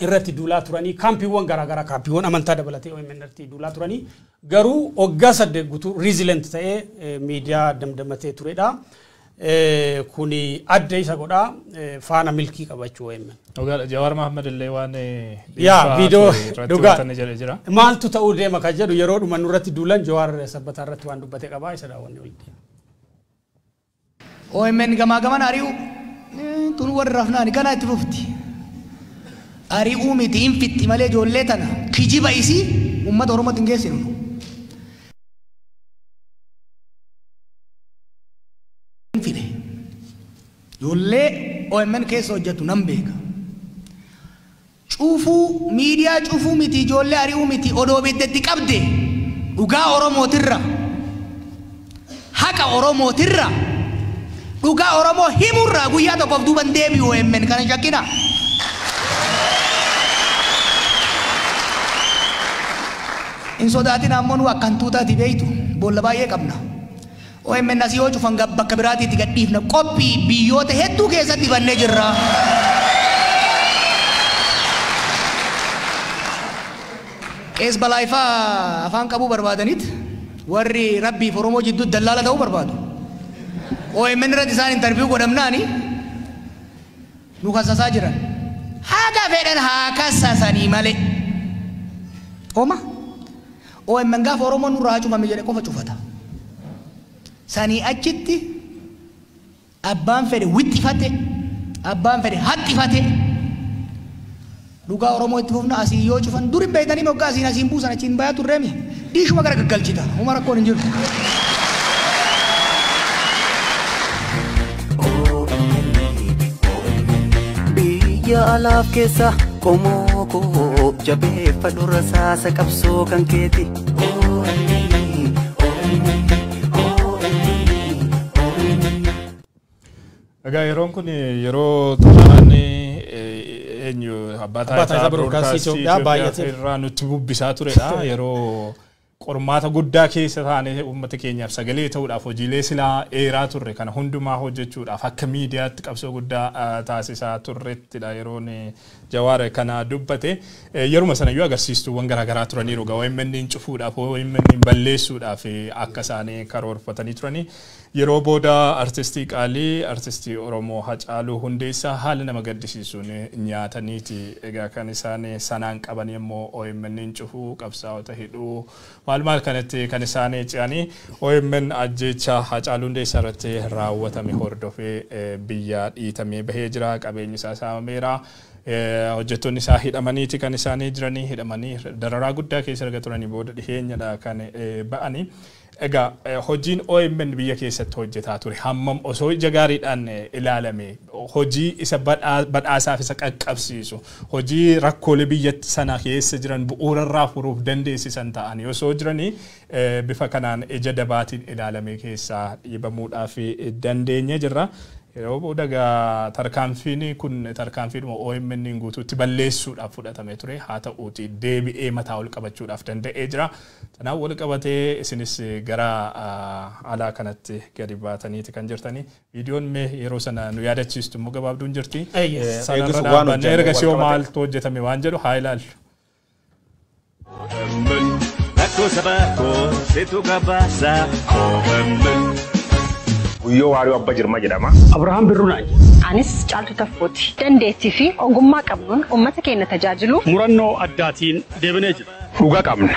irratti duulaa turanii, kaampiiwwan garaagaraa, kaampiiwwan amantaa dabalatee OMN irratti duulaa turanii, garuu waggaa 8 guutuu resilient ta'ee miidiyaa damdamatee turedha. Kuni adda isa godhaa, faana milkii qabachuu OMN. Dhugaadha. Jawaar Mahammad illee waan Yaa viidiyoo dhugaa jedhee jira. Maaltu ta'uu deema kan jedhu yeroo dhuma nurratti duulan Jawaar sabbataa irratti waan dubbate qabaa, isa daawwanne walitti. OMN gamaa gaman ari'u tun warra rafnaani kana itti fufti. Ari'uu miti, hin fitti malee ijoollee tana kijiba isii uummata Oromootti hin geessinu. Fide. Ijoollee OMN keessa hojjetu nan beeka. Cufuu miidiyaa cufuu miti, ijoollee ari'uu miti, odoo ibiddatti qabde dhugaa Oromootirra, haqa Oromootirra, dhugaa Oromoo himurraa guyyaa tokkoof duuban deebi'u OMN, kana hin shakkina. Hin sodaatin, ammoo nu akkan tuutaati beeytu boolla baay'ee qabna. OMN asii yoo cufan bakka biraatiitti gadhiifna qophii biyyoota hedduu keessatti bannee jirra. Qees Balaayifaa afaan qabuu barbaadaniit warri Rabbiif Oromoo jidduutti dallaala ta'uu barbaadu. OMN irratti isaan interview godhamnaani nu kassasaa jiran. Haga fedhan haa kassasanii malee. Oma OMN gaafa Oromoon nurraa haa cufame jedhe qofa cufata. Sanii achitti abbaan fedhe wixxifate, abbaan fedhe haxxifate. Dhugaa Oromoo itti fufna asii yoo cufan dur hin beektanii moggaa asiin asiin buusan achiin bayaa turreemi. Dhiishuma gara gaggalchita. Homa rakkoon hin jiru. Biyya alaaf keessa qomoo koo jabeeffadhu rasaasa qabsoo kan keeti. Egaa yeroon kun yeroo xalaan eenyu abbaa taayitaa birookiraasii Itoophiyaa baay'atee irraa nutti bubbisaa turedha. Yeroo qormaata guddaa keessa taanee uummata keenyaaf sagalee ta'uudhaaf hojiilee silaa eeraa turre kana hundumaa hojjechuudhaaf akka miidiyaatti qabsoo guddaa taasisaa turrettidha yeroon Jawaar kana dubbate. Yeruma sanayyuu agarsiistuuwwan garaagaraa turaniiru. OMN cufuudhaaf OMN balleessuudhaaf akka isaanii karoorfatanii turanii. Yeroo booda artistii qaalii artistii Oromoo Hacaaluu Hundeessaa haala nama gaddisiisuun nyaataniiti. Egaa kan isaan sanaan qaban immoo OMN cufuu qabsaa'ota hidhuu maal maal kanatti kan isaan ce'anii OMN ajjeecha Hacaaluu Hundeessaa irratti raawwatame hordofee biyya dhiitamee bahee jira. Qabeenyi isaa saamameera. Hojjettoonni isaa hidhamaniiti kan isaanii jiranii hidhamanii dararaa guddaa keessa erga turanii booda dhiheenyadha kan ba'anii. Egaa hojiin OMN biyya keessatti hojjetaa ture hammam osoo ija gaariidhaan ilaalame hojii isa badhaasaaf isa qaqqabsiisu hojii rakkoolee biyya sana keessa jiran bu'uurarraa furuuf dandeessisan ta'anii osoo jiranii bifa kanaan ija dabaatiin ilaalame keessaa dhiibamuudhaaf dandeenye jirra. Yeroo booda egaa tarkaanfiin kun tarkaanfiidhuma OMN guutuutti balleessuudhaaf fudhatamee ture haa ta'uuti deebi'ee mataa ol qabachuudhaaf danda'ee jira. Kanaaf wal qabatee isinis gara alaa kanatti gadi baataniiti kan jirtanii. Viidiyoon mee yeroo sana nu yaadachiistu immoo gabaabduun jirti. Sanarra dhaabbannee erga si'oo maaltu hojjetame waan jedhu haa ilaallu. Rakkoo sabaa koo seetu gabaasaa OMN. Guyyoo Waariyoo Abbaa Jirmaa jedhama. Abrahaam Birruu. Anis Caaltuu Taffooti. Dandeettii fi ogummaa qabnuun uummata keenya tajaajilu. Murannoo addaatiin deebinee jira. Dhugaa qabna.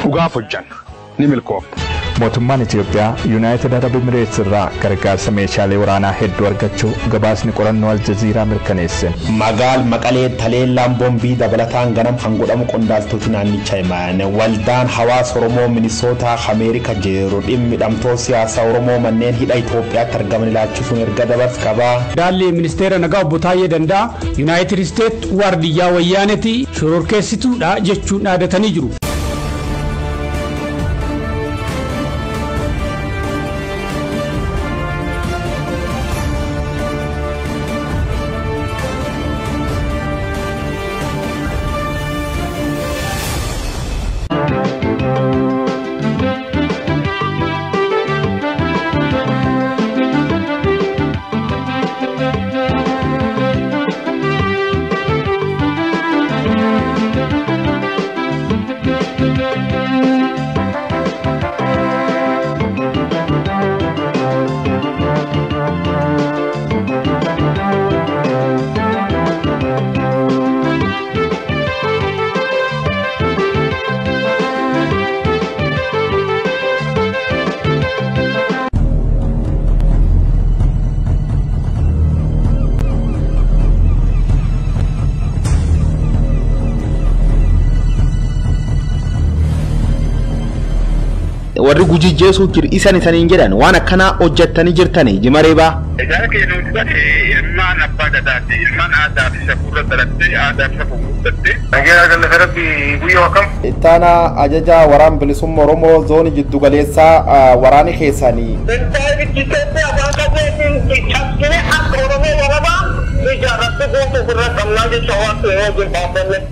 Dhugaaf hojjanna. Ni milkoofna. Mootummaan Itoophiyaa Yuunaayitid Arab Emireets irraa gargaarsa meeshaalee waraanaa hedduu argachuu gabaasni qorannoo Aljaziiraa mirkaneesse. Magaal Maqalee Taleellaan boombii dabalataan ganam kan godhamu qondaaltoti naannichaa himan. Waldaan hawaasa Oromoo Minisootaa Ameerika jiru dhimmi hidhamtoota siyaasaa Oromoo manneen hidha Itoophiyaatti argaman ilaalchisuun erga dabarse qaba. Daallee ministeera nagaa obbo Taayyee Danda'a Yuunaayitid Isteet waardiyyaa wayyaaneeti shororkeessituudha jechuun dhaadatanii jiru. Warri gujijjeesuu jiru isan isaniin jedhan waan akkanaa hojjettanii jirtanii jimaree baa. Egaa keenya nuti ilmaan abbaa gadaati ilmaan aadaa fi safuurra dalattee aadaa fi safuu guddatte. Nageenya galata rabbi guyyaa akkam. Ittaanaa ajajaa waraan bilisummaa Oromoo zoonii jiddu galeessaa waraani keessanii.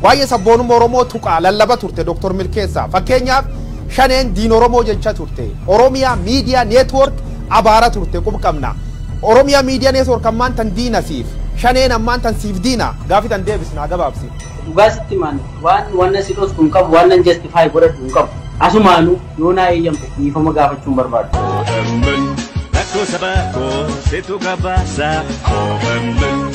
Waa'ee sabboonummaa Oromoo tuqaa lallaba turte Dr. Milkeessaa fakkeenyaaf shaneen diin Oromoo jecha turte Oromiyaa Miidiyaa Neetwoork Abaara turte qub qabna. Oromiyaa Miidiyaa Neetwoork ammaan tan diina siif. Shaneen ammaan tan siif diina. Gaafi tan deebisnaa gabaabsi. Dhugaa sitti maan waan wanna si dhos kun qabu waan nan justify godhadhu hin qabu. Asumaanuu yoo naa eeyyamte dhiifama gaafachuun barbaadu. Rakkoo sabaa koo seetu gabaasa OMN.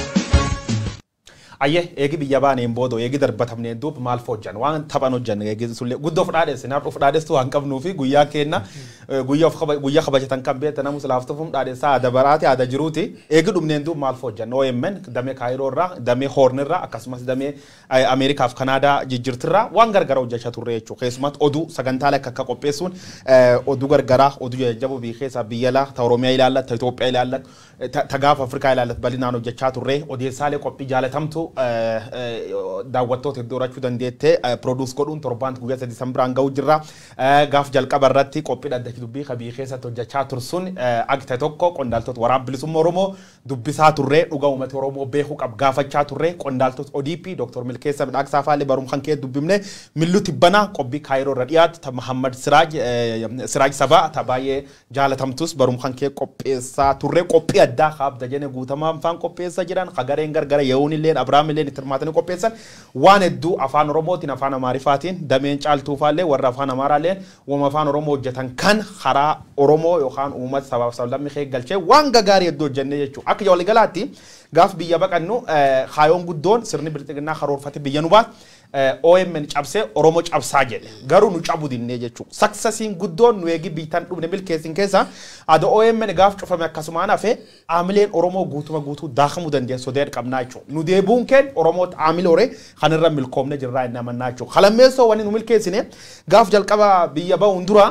Ayyee eegi biyya baaneen booda eegi darbatamneen duub maal hojjan waan taphan hojjan eegi sullee guddoo fudhaadheessin har'a fudhaadheessu waan qabnuu fi guyyaa kenna guyyaa kabajatan kan beektan namus laaftuufum dhaadheessaa aadaa baraati aadaa jiruuti eegi dhumneen duub maal hojjan OMN damee Kaayiroo irraa damee Hoorn irraa akkasumas damee Ameerikaaf Kanaadaa jijjiirtirraa waan gargara hojjechaa turre jechuudha keessumatti oduu sagantaalee akka qopheessuun oduu gargaraa oduu jajjaboo biyya keessaa biyya alaa ta Oromiyaa ilaallatu ta Itoophiyaa ilaallatu ta gaafa Afrikaa ilaallatu bal'inaan hojjechaa turre odeessaalee qophii jaalatamtu daawwattoota iddoo horachuu dandeette produce godhuun torbaan guyyaa 3 Disembaraan ga'uu jirra. Gaaf jalqaba irratti qophii dhaddachi dubbii kabii keessatti hojjechaa tursun agta tokko qondaaltota waraana bilisummaa Oromoo dubbisaa turre dhugaa uummata Oromoo beekuu qab gaafachaa turre qondaaltota ODP Dr. Milkeessaa Midhaaksaa faallee barum kan kee dubbifne Milluu Tibbanaa qophii Kaayiroo irra dhiyaatu ta Muhammad Siraaj Sabaa ta baay'ee jaalatamtus barum kan kee qopheessaa turre qophii addaa kaabda jene guutamaan faan qopheessaa jiran kagareen gargara ye'uun illeen Abrahaam illeen itti hirmaatanii qopheessan waan hedduu afaan Oromootiin afaan Amaarifaatiin dameen caaltuufaallee warra afaan Amaaraalleen uuma afaan Oromoo hojjetan kan karaa Oromoo yookaan uummata sabaaf sablammii kee galchee waan gagaarii hedduu hojjennee jechuudha. Akka waliigalaatti gaaf biyya baqannu kaayoon guddoon sirni bilxiginnaa karoorfate biyya nu baat OMN cabsee Oromoo cabsaa jedhe garuu nu cabu dinnee jechuudha. Saksasiin guddoon nu eegi biitan dhumne milkeessin keessa ada OMN gaaf cufame akkasumaan hafe aamileen Oromoo guutuma guutuu daakamuu dandeessu sodaa qabnaa jechuudha. Nu deebuun keen Oromoo aamile horee kanirra milkoomne jirraa inni amannaa jechuudha. Kalammeessoo wanni nu milkeessine gaaf jalqaba biyya ba'uun dura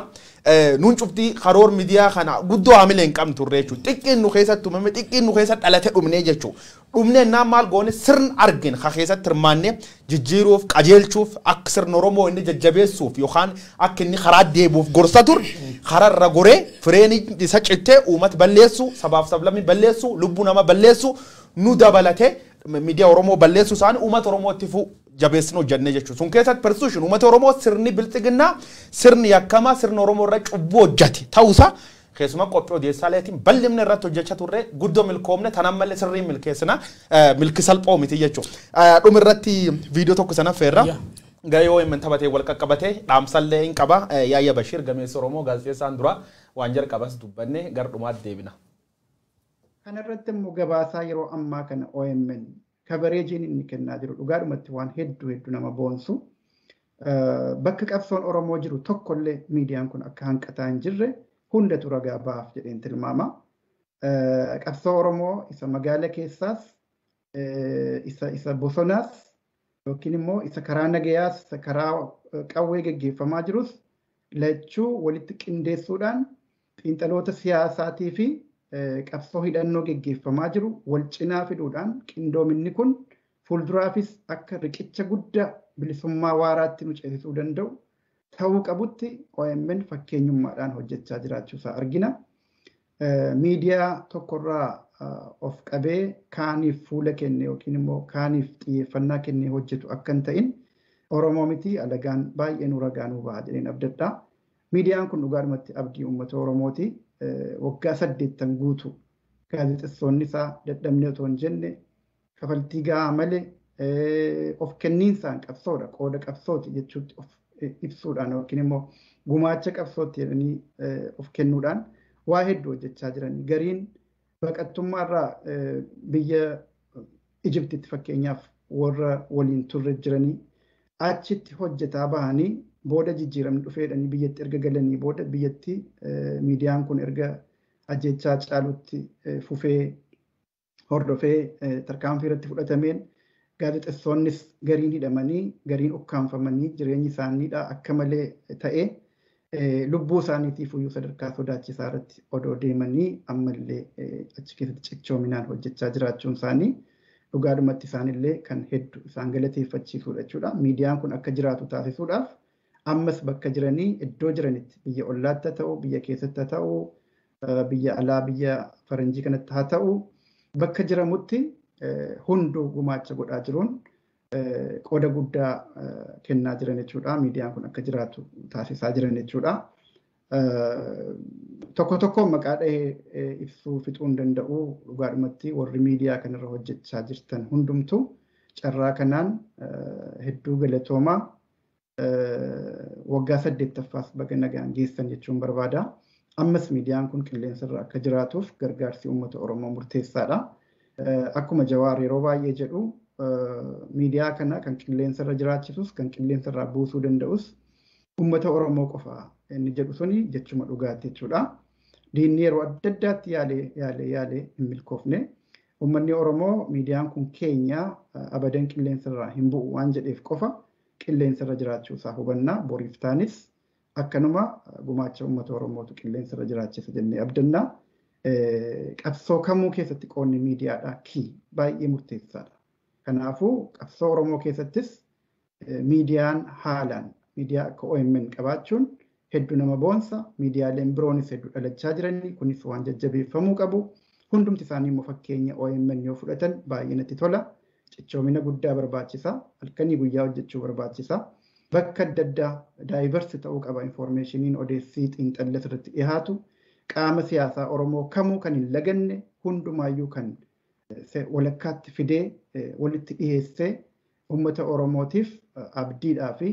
nuun cuftii karoor miidiyaa kana guddoo aamilee hin qabnu turre jechuudha. Xiqqeen nu keessatti uumame xiqqeen nu keessa dhalate dhumnee jechuudha. Dhumnee naan maal goone sirna argin ka keessatti hirmaannee jijjiiruuf qajeelchuuf akka sirna Oromoo inni jajjabeessuuf yookaan akka inni karaa deebuuf gorsa ture kararra goree fireen isa cittee uummata balleessu sabaaf sablammii balleessu lubbuu nama balleessu nu dabalatee miidiyaa Oromoo balleessu isaanii uummata Oromootti fuu jabeessinu hojjennee jechuudha. Sun keessatti persuushin uummata Oromoo sirni bilxiginnaa sirni yakkamaa sirni Oromoo irra cubbuu hojjate ta'uusaa keessumaa qophii odeessaaleetiin bal'inni irratti hojjechaa turre guddoo milkoomne tan ammallee sirrii milkeessina milki salphoo miti jechuudha. Dhuma irratti viidiyoo tokko sana feerra. Garee OMN taphatee wal qaqqabatee dhaamsallee hin qaba. Yaayya Bashiir gameessa Oromoo gaazexeessaan dura waan jalqabas dubbanne gara dhumaatti deebina. Kanarratti immoo gabaasaa yeroo ammaa kana OMN kabareejiin inni kennaa jiru dhugaadhumatti waan hedduu hedduu nama boonsu. Bakka qabsoon Oromoo jiru tokkollee miidiyaan kun akka hanqataa hin jirre hundatu ragaa baaf jedheen tilmaama. Qabsoo Oromoo isa magaala keessaas isa bosonaas yookiin immoo isa karaa nagayaas isa karaa qawwee geggeeffamaa jirus lachuu walitti qindeessuudhaan xiinxaloota siyaasaatii fi qabsoo hidhannoo geggeeffamaa jiru wal cinaa fiduudhaan qindoominni kun fuulduraafis akka riqicha guddaa bilisummaa waaraatti nu ceesisuu danda'u ta'uu qabutti OMN fakkeenyummaadhaan hojjechaa jiraachuusaa argina. Miidiyaa tokkorraa of qabee kaaniif fuula kenne yookiin immoo kaaniif xiyyeeffannaa kennee hojjetu akka hin ta'in Oromoo miti alagaan baay'ee nu ragaa nu baha jedheen abdadha. Miidiyaan kun dhugaadhumatti abdii uummata Oromooti. Waggaa 8 guutuu gaazexeessonni isaa dadhabnee otoo hin jenne kafaltii gahaa malee of kenniinsaan qabsoodha qooda qabsooti jechuutti of ibsuudhaan yookiin immoo gumaacha qabsootti jedhanii of kennuudhaan waa hedduu hojjechaa jiran. Gariin baqattummaarraa biyya Ijiptitti fakkeenyaaf warra waliin turre jiranii achitti hojjetaa bahanii booda jijjiiramni dhufeedhanii biyyatti erga galanii booda biyyatti miidiyaan kun erga ajjechaa caalutti fufee hordofee tarkaanfii irratti fudhatameen gaazexeessonnis gariin hidhamanii gariin ukkaanfamanii jireenyi isaaniidha akka malee ta'ee lubbuu isaaniitiif iyyuu sadarkaa sodaachisaa irratti odoo deemanii ammallee achi keessatti cichoominaan hojjechaa jiraachuun isaanii dhugaadhumatti isaanillee kan hedduu isaan galateeffachiisudha jechuudha. Miidiyaan kun akka jiraatu taasisuudhaaf ammas bakka jiranii iddoo jiranitti biyya ollaatti haa ta'u biyya keessatti haa ta'u biyya alaa biyya faranjii kanatti haa ta'u bakka jiramutti hunduu gumaacha godhaa jiruun qooda guddaa kennaa jiran jechuudha. Miidiyaan kun akka jiraatu taasisaa jiran jechuudha. Tokko tokko maqaa dhahee ibsuu fixuu hin danda'u dhugaadhumatti warri miidiyaa kanarra hojjechaa jirtan hundumtu carraa kanaan hedduu galatoomaa waggaa 8ffaas baga nagaan geessan jechuun barbaada. Ammas miidiyaan kun qilleensarra akka jiraatuuf gargaarsi uummata Oromoo murteessaadha. Akkuma Jawaar yeroo baay'ee jedhu miidiyaa kana kan qilleensarra jiraachisus kan qilleensarraa buusuu danda'us uummata Oromoo qofa inni jedhu suni jechuma dhugaati jechuudha. Diinni yeroo adda addaatti yaalee hin milkoofne. Uummanni Oromoo miidiyaan kun keenya abadan qilleensarraa hin bu'u waan jedheef qofa qilleensarra jiraachuu isaa hubanna. Boriif taanis akkanuma gumaacha uummata Oromootu qilleensarra jiraachisa jennee abdanna. Qabsoo kamuu keessatti qoonni miidiyaadha kii baay'ee murteessaadha. Kanaafuu qabsoo Oromoo keessattis miidiyaan haalaan miidiyaa akka OMN qabaachuun hedduu nama boonsa. Miidiyaaleen biroonis hedduu dhalachaa jiranii kunis waan jajjabeeffamuu qabu. Hundumti isaanii immoo fakkeenya OMN yoo fudhatan baay'ee natti tola. Cichoomina guddaa barbaachisa. Halkanii guyyaa hojjechuu barbaachisa. Bakka adda addaa daayivarsi ta'uu qaba infoormeeshiniin odeessii xiinxalli asirratti dhiyaatu. Qaama siyaasaa Oromoo kamuu kan hin laganne hundumaayyuu kan walakkaatti fidee walitti dhiyeessee uummata Oromootiif abdiidhaa fi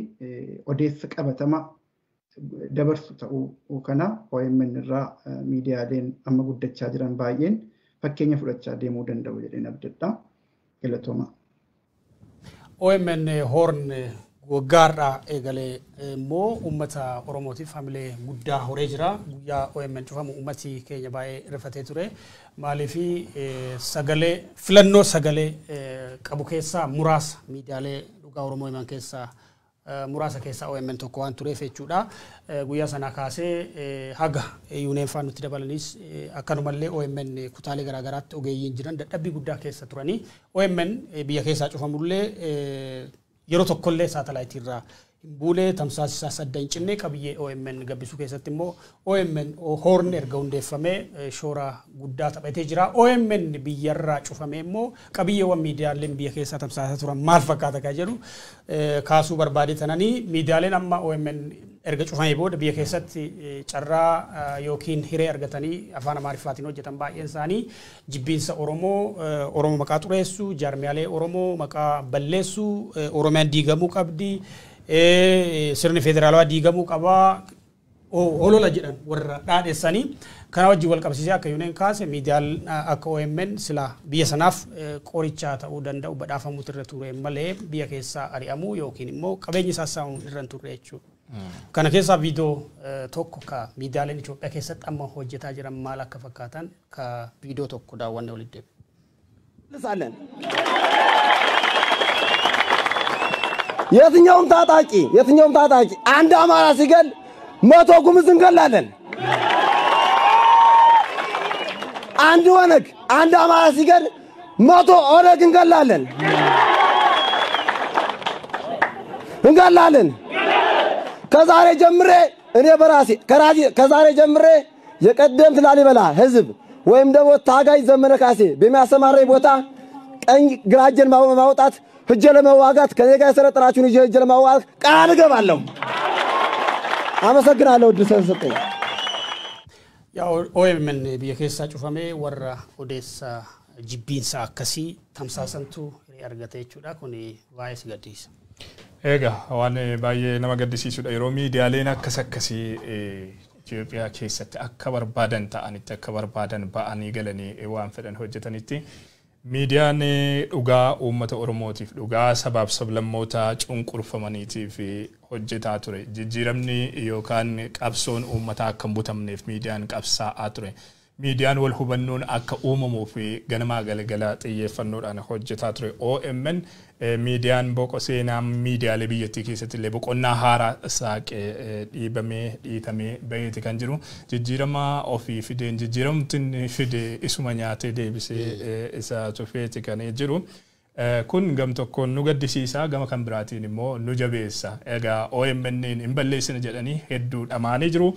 odeessa qabatama dabarsu ta'uu kana OMN irraa miidiyaaleen amma guddachaa jiran baay'een fakkeenya fudhachaa deemuu danda'u jedheen abdadha. Galatooma. OMN Horn waggaarraa eegalee immoo uummata Oromootiif hamilee guddaa horee jira. Guyyaa OMN cufamu uummati keenya baay'ee rifatee ture. Maaliif sagalee filannoo sagalee qabu keessaa muraasa miidiyaalee dhugaa Oromoo himan keessaa muraasa keessaa OMN tokko waan tureef jechuudha. Guyyaa sanaa kaasee haga yuuneen faan nutti dabalanis akkanumallee OMN kutaalee garaagaraatti ogeeyyiin jiran dadhabbii guddaa keessa turanii OMN biyya keessaa cufamullee yeroo tokkollee saatalaayitii irraa hin buune tamsaasa isaa sadda hin cinne qabiyyee OMN gabbisuu keessatti immoo OMN Horn erga hundeeffamee shoora guddaa taphatee jira. OMN biyyarraa cufamee immoo qabiyyeewwan miidiyaaleen biyya keessaa tamsaasaa turan maal fakkaata kan jedhu kaasuu barbaade tananii miidiyaaleen amma OMN erga cufamee booda biyya keessatti carraa yookiin hiree argatanii afaan Amaariffaatiin hojjetan baay'een isaanii jibbiinsa Oromoo Oromoo maqaa xureessu jaarmiyaalee Oromoo maqaa balleessu Oromiyaan diigamuu qabdi sirni federaalawaa diigamuu qabaa olola jedhan warra dhaadheessanii kana wajjin wal qabsiisee akka yuuneen kaase miidiyaan akka OMN sila biyya sanaaf qoricha ta'uu danda'u badhaafamuutu irra ture malee biyya keessaa ari'amuu yookiin immoo qabeenyi isaa saamuu irra hin turre jechuudha. Kana keessaa viidiyoo tokko ka miidiyaaleen Itoophiyaa keessatti amma hojjetaa jiran maal akka fakkaatan ka viidiyoo tokko daawwanne walitti deebi'e. የትኛውም ታጣቂ አንድ አማራ ሲገል 100 ጉምዝ እንገላለን። አንድ ኦነግ አንድ አማራ ሲገል 100 ኦነግ እንገላለን እንገላለን። ከዛሬ ጀምሬ እኔ በራሴ ከዛሬ ጀምሬ የቀደምት ላሊበላ ህዝብ ወይም ደግሞ ታጋይ ዘመነ ካሴ በሚያሰማራኝ ቦታ ቀኝ ግራ እጄን ማውጣት ሂጄ ለመዋጋት ከኔ ጋር የሰለጠናችሁን ሂጄ ለመዋጋት ቃል እገባለሁ። አመሰግናለሁ እድል ስለተሰጠኝ። ያው OMN biyya keessaa cufamee warra odeessa jibbiinsa akkasii tamsaasantu hiree argate jechuudha. Kun baay'ee si gaddisiisa. Egaa waan baay'ee nama gaddisiisudha. Yeroo miidiyaaleen akkas akkasii Itoophiyaa keessatti akka barbaadan ta'anitti akka barbaadan ba'anii galanii waan fedhan hojjetanitti miidiyaan dhugaa uummata Oromootiif dhugaa sabaaf sablammoota cunqurfamaniitiif hojjetaa ture. Jijjiiramni yookaan qabsoon uummataa akka hin butamneef miidiyaan qabsaa'aa ture. Miidiyaan wal hubannoon akka uumamuu fi ganamaa galgala xiyyeeffannoodhaan hojjetaa ture. OMN miidiyaan boqo seenaa miidiyaalee biyyattii keessatti illee boqonnaa haaraa saaqee dhiibamee dhiitamee baheeti kan jiru. Jijjiirama ofii fideen jijjiiramti inni fide isuma nyaatee deebisee isa tufeeti kan jiru. Kun gam tokkoon nu gaddisiisa, gama kan biraatiin immoo nu jabeessa. Egaa OMN hin balleessina jedhanii hedduu dhamaanii jiru.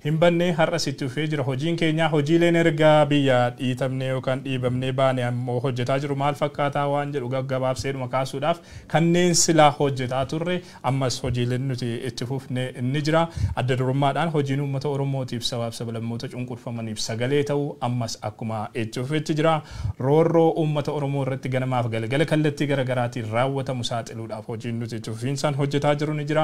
Hin banne, har'a sitti dhufee jira. Hojiin keenya, hojiileen erga biyya dhiitamnee yookaan dhiibamnee baane ammoo hojjetaa jiru maal fakkaataa waan jedhu gaggabaabseedhuma kaasuudhaaf, kanneen silaa hojjetaa turre ammas hojiileen nuti itti fufne ni jira. Adda durummaadhaan hojiin uummata Oromootiif, sabaaf sablammoota cunqurfamaniif sagalee ta'uu ammas akkuma itti fufetti jira. Roorroo uummata Oromoo irratti ganamaaf galgala kallattii garaagaraatiin raawwatamu saaxiluudhaaf hojiin nuti itti fufiinsaan hojjetaa jiru ni jira.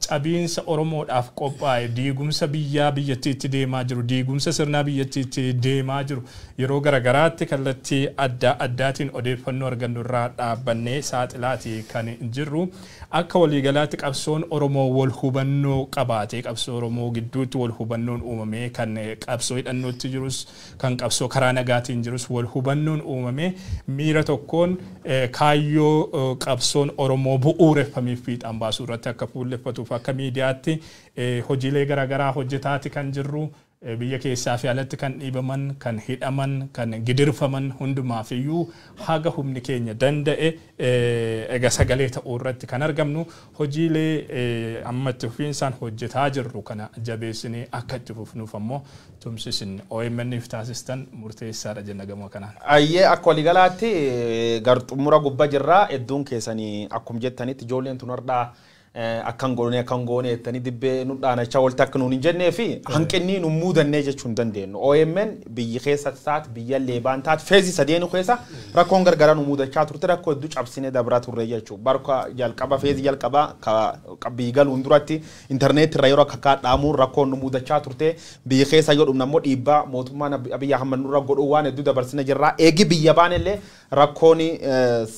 Cabiinsa Oromoodhaaf qophaa'e, diigumsa biyyaa biyyattiitti deemaa jiru, diigumsa sirnaa biyyattiitti deemaa jiru yeroo garaagaraatti kallattii adda addaatiin odeeffannoo argannu irraa dhaabbannee saaxilaati kan jirru. Akka waliigalaatti qabsoon Oromoo wal hubannoo qabaatee, qabsoo Oromoo gidduutti wal hubannoon uumamee, kan qabsoo hidhannootti jirus, kan qabsoo karaa nagaatiin jirus wal hubannoon uumamee, miira tokkoon kaayyoo qabsoon Oromoo bu'uureffameef fiixaan baasuu irratti akka fuulleffatuuf akka miidiyaatti hojiilee garaagaraa hojjetaati kan jirru. Biyya keessaa fi alatti kan dhiibaman, kan hidhaman, kan gidirfaman hundumaaf iyyuu haga humni keenya danda'e egaa sagalee ta'uu irratti kan argamnu. Hojiilee amma itti fufiinsaan hojjetaa jirru kana jabeessinee akka itti fufnuuf ammoo tumsisin OMN'if taasistan murteessaadha jenna gama kanaan. Ayyee, akka waliigalaatti gar xumura gubbaa jirraa. Hedduun keessanii akkuma jettanitti ijoolleen tun hardhaa akkan goone akkan goone jettanii dibbee nu dhaanachaa walitti akka nuun hin jennee fi hanqinni nu muudannee jechuu hin dandeenyu. OMN biyyi keessa taate, biyya leebaan taate, phase sadeenu keessa rakkoon gargaraa nu muudachaa turte, rakkoo hedduu cabsinee dabraa turre jechuudha. Barka jalqaba, phase jalqabaa biyyi galuun duratti intarneetii irra yeroo akka dhaamuun rakkoon nu muudachaa turte. Biyyi keessa yoo dhumna immoo dhiibbaa mootummaan Abiyyi Ahmad nurra godhuu waan hedduu dabarsine jirra. Eegi biyya baan illee rakkoon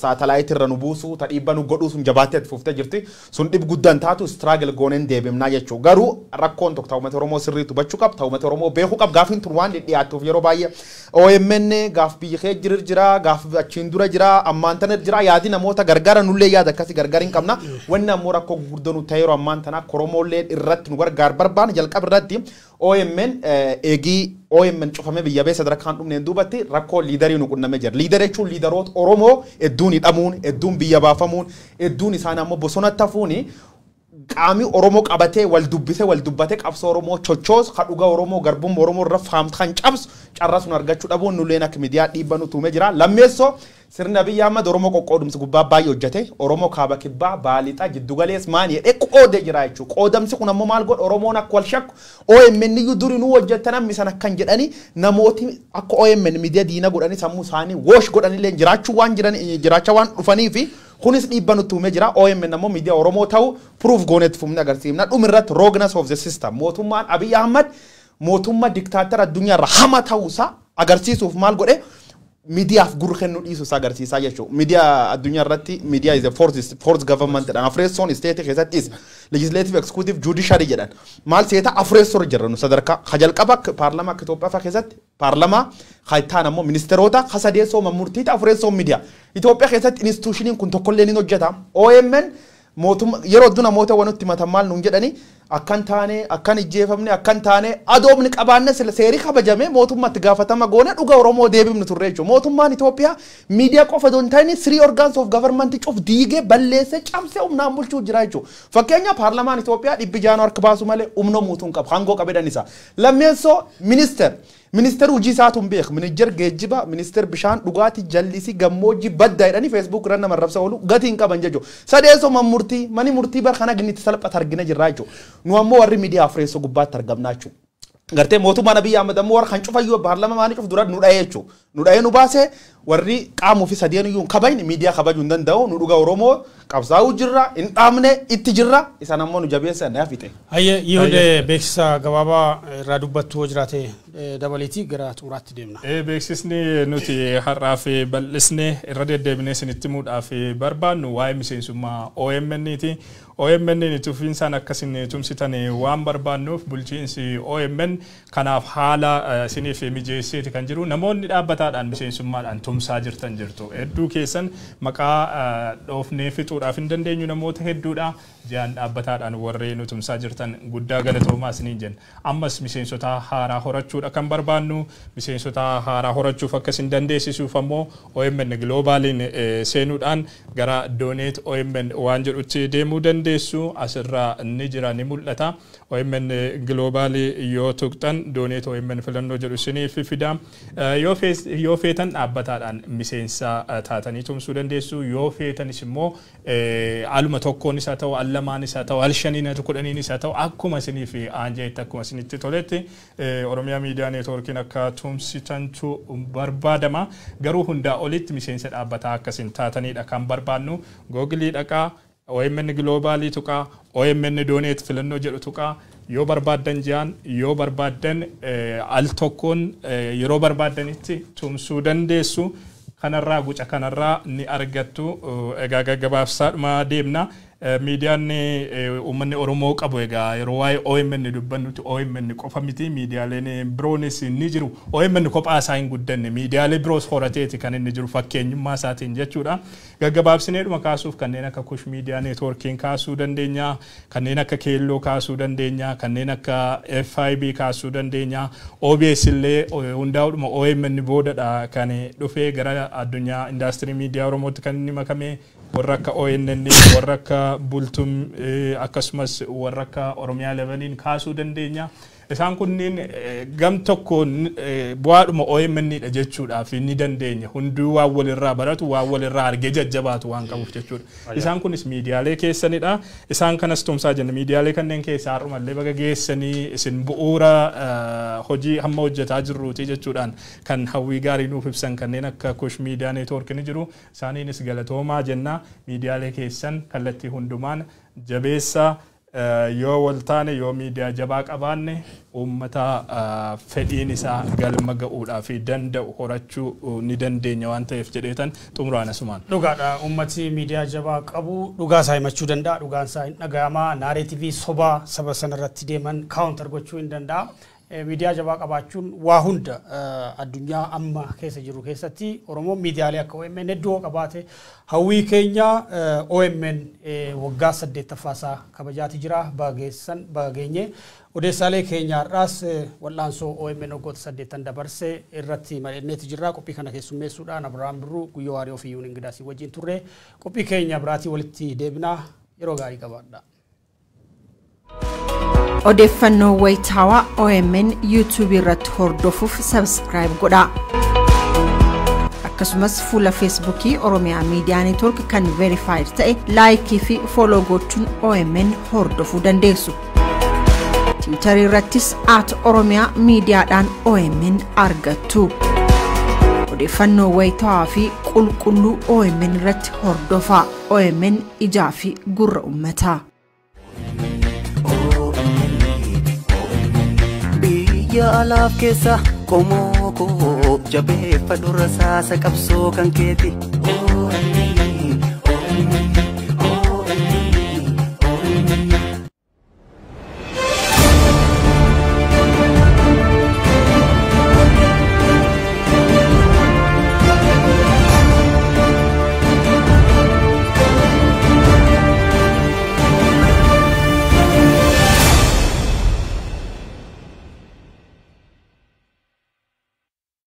saatalaayitii irra nu buusu ta dhiibbaa nu godhuu sun jabaattee itti fuftee jirti. Sun dhib guddaan taatu struggle gooneen deebimnaa jechuudha. Garuu rakkoon tokko ta'u uummata Oromoo sirriitti hubachuu qaba, ta'u uummata Oromoo beekuu qaba. Gaafiin tun waan dhiyaattuuf yeroo baay'ee OMN gaaf biyya kee jirir jira, gaaf achiin dura jira, ammaan tana jira, yaadi namoota gargaara nullee yaada akkasii gargar hin qabna. Wanni ammoo rakkoo gurguddoo nu ta'e yeroo ammaan tana Oromoollee irratti nu gargaar barbaanne, jalqaba irratti OMN eegii OMN cufamee biyya bee sadarkaan dhumneen duubatti rakkoo leader nu qunnamee jira. Leader jechuun leaderoota Oromoo hedduun hidhamuun, hedduun biyya baafamuun, hedduun isaan ammoo bosonatti hafuuni, qaamni Oromoo qabatee wal dubbisee wal dubbatee qabsoo Oromoo chochoos ka dhugaa Oromoo garbummaa Oromoo irra faamtu kan cabsu carraa sun argachuu dhabuun nulleen akka miidiyaa dhiibba nu tuumee jira. Lammeessoo, sirni Abiyyi Ahmad Oromoo qoqqoodumsi gubbaa baay'ee hojjete. Oromoo kaaba, kibbaa, baalixaa, jiddugalees maani jedhee qoodee jira jechuudha. Qoodamsi kun ammoo maal godha? Oromoon akka wal shakku, OMN iyyuu durii nuu hojjetan ammi san akkan jedhanii, namooti akka OMN miidiyaa diina godhanii sammuu isaanii woosh godhanillee jiraachuu waan jiran jiraachaa waan dhufanii fi kunis dhiibba nutti uumee jira. OMN ammoo miidiyaa Oromoo ta'u proof goonetti fufnee agarsiifna. Dhuma irratti rogueness of the system, mootummaan Abiyyi Ahmad mootummaa diktaattara addunyaarra hama ta'uusaa agarsiisuuf maal godhe? Miidiyaaf gurra kennuu dhiisuu isaa agarsiisaa jechuudha. Miidiyaa addunyaa irratti miidiyaa is a fourth government jedhan. Afreessoon state keessattis legislative, executive, judiciary jedhan. Maal seeta, afreessoo jirra nu sadarkaa. Ka jalqaba paarlamaa akka Itoophiyaa fa'aa keessatti paarlamaa, ka ittaan ammoo ministeerota, ka sadeessoo murtiita, afreessoo miidiyaa. Itoophiyaa keessatti institutioniin kun tokkollee ni hojjeta. OMN mootummaa yeroo hedduu namoota waan nutti himatan maal nuun jedhani? Akkan taane, akkan ijjeefamne, akkan taane adoomni qabaanne sila seerii kabajame mootummaatti gaafatama goone dhuga Oromoo deebifnu turre jechuudha. Mootummaan Itoophiyaa miidiyaa qofa osoo hin ta'in three organs of government cuf diigee, balleessee, cabsee humnaan bulchuu jira jechuudha. Fakkeenya, paarlamaan Itoophiyaa 600 harka baasu malee humna muutuu hin qabu, hangoo qabedhan isa. Lammeessoo, ministeerri hojii isaatu hin beeku. Ministeer geejjiba, ministeer bishaan dhugaatii, jallisii, gammoojjii baddaa jedhanii Facebook irra nama rabsa oolu, gatii hin qaban jechuudha. Sadeessoo, man murtii, mani murtii bar kana ginnitti salphata argina jirra jechuudha. Nu ammoo warri miidiyaa afreessoo gubbaatti argamnaa jechuudha. Gartee mootummaan Abiyyi Ahmad ammoo warra kan cufayyuu paarlaamaa maanii cuf dura nu dha'ee jechuudha. Nu dha'ee nu baasee, warri qaamuu fi sadeen iyyuu hin kabajne miidiyaa kabajuu hin danda'u. Nu dhuga Oromoo qabsaa'uu jirra, hin dhaabne, itti jirra. Isaan ammoo nu jabeessan na fixe. Hayyee, Yihude, beeksisa gabaabaa irraa dubbattu yoo jiraate dabaleetii gara xumuraatti deemna. Beeksisni nuti har'aaf bal'isne irra deddeebinee isinitti himuudhaaf barbaannu waa'ee miseensummaa OMN ti. OMN itti fufiinsaan akkasin tumsitan waan barbaannuuf bulchiinsi OMN kanaaf haala isiniif mijeesseeti kan jiru. Namoonni dhaabbataadhaan miseensummaadhaan tumsaa jirtan jirtu. Hedduu keessan maqaa dhoofnee fixuudhaaf tuquudhaaf hin dandeenyu namoota hedduudha. Ji'aan dhaabbataadhaan warreen nu tumsaa jirtan guddaa galatoomaa isiniin jenna. Ammas miseensota haaraa horachuudha kan barbaannu. Miseensota haaraa horachuuf akka isin dandeessisuuf ammoo OMN Globaliin seenuudhaan gara Donate OMN waan jedhutti deemuu dandeessu. Asirraa ni jira, ni mul'ata. OMN Globalii yoo tuqxan Donate OMN filannoo jedhu isiniif fida. Yoo feetan dhaabbataadhaan miseensa taatanii tumsuu dandeessu. Yoo feetanis immoo aluma tokkoon isaa ta'u, al lamaan isaa ta'u, al shaniin haa ta'u, kudhaniin isaa ta'u, akkuma isiniif aanjeetti, akkuma isinitti toletti Oromiyaa Miidiyaa Neetwoorkiin akka tumsitantu barbaadama. Garuu hundaa olitti miseensa dhaabbataa akkasin taatanidha kan barbaannu. Googilii dhaqaa, OMN Globalii tuqaa, OMN Donate filannoo jedhu tuqaa. Yoo barbaaddan ji'aan, yoo barbaaddan al tokkoon, yeroo barbaaddanitti tumsuu dandeessu. Kanarraa guca kanarraa ni argattu. Egaa gaggabaabsaadhuma deemna. Miidiyaan uummanni Oromoo qabu, egaa yeroo waa'ee OMN dubbannutti OMN qofa miti, miidiyaaleen biroonis ni jiru. OMN kophaa isaa hin guddanne, miidiyaalee biroos horateeti kan inni jiru fakkeenyummaa isaatiin jechuudha. Gaggabaabsineedhuma kaasuuf kanneen akka Kush Miidiyaa Neetwoorkiin kaasuu dandeenya, kanneen akka Keelloo kaasuu dandeenya, kanneen akka FIB kaasuu dandeenya. OBS illee hundaa'uudhuma OMN boodadha kan dhufee gara addunyaa indaastirii miidiyaa Oromootti kan inni makame. Warra akka ONN, warra akka Bultum, akkasumas warra akka Oromiyaa Leveliin kaasuu dandeenya. Isaan kunniin gam tokkoon bu'aadhuma OMN dha jechuudhaaf ni dandeenya. Hunduu waan walirraa baratu, waan walirraa argee jajjabaatu waan qabuuf jechuudha. Isaan kunis miidiyaalee keessanidha. Isaan kanas tumsaa jenna. Miidiyaalee kanneen keessaa har'umallee baga geessanii isin bu'uura hojii hamma hojjetaa jirruuti jechuudhaan kan hawwii gaarii nuuf ibsan kanneen akka Kush Miidiyaa Neetwoork ni jiru. Isaaniinis galatoomaa jenna. Miidiyaalee keessan kallattii hundumaan jabeessa. Yoo wal taane, yoo miidiyaa jabaa qabaanne, uummata fedhiin isaa galma ga'uudhaaf danda'u horachuu ni dandeenya waan ta'eef jedheetan xumuraan asumaan. Dhugaadha. Uummati miidiyaa jabaa qabu dhugaa isaa himachuu danda'a. Dhugaan isaa hin dhaga'ama. Narrative sobaa saba sanarratti deeman counter gochuu hin danda'a. Miidiyaa jabaa qabaachuun waa hunda. Addunyaa amma keessa jiru keessatti Oromoon miidiyaalee akka OMN hedduu qabaate hawwii keenya. OMN waggaa 8ffaa isaa kabajaati jira. Bageessan bageenye. Odeessaalee keenya har'aas wal'aansoo OMN waggoota 8 dabarse irratti mari'anneeti jirra. Qophii kana keessummeessuudhaan Abiraam Birruu, Guyyoo Waaree fi Yuun Ingidaasii wajjin turre. Qophii keenya biraatii walitti deebinaa, yeroo gaarii qabaadha. Odeeffannoo wayitaawaa OMN YouTube irratti hordofuuf subscribe godhaa. Akkasumas fuula Feesbuukii Oromiyaa Miidiyaa Neetwoork kan verified ta'e like fi follow gochuun OMN hordofuu dandeessu. Tiwiitarii irrattis @OromiyaMiidiyaadhaan OMN argattu. Odeeffannoo wayitaawaa fi qulqulluu OMN irratti hordofaa. OMN ijaa fi gurra uummataa. Biyya alaaf keessa qomoo koo jabeeffadhu, rasaasa qabsoo kan keeti.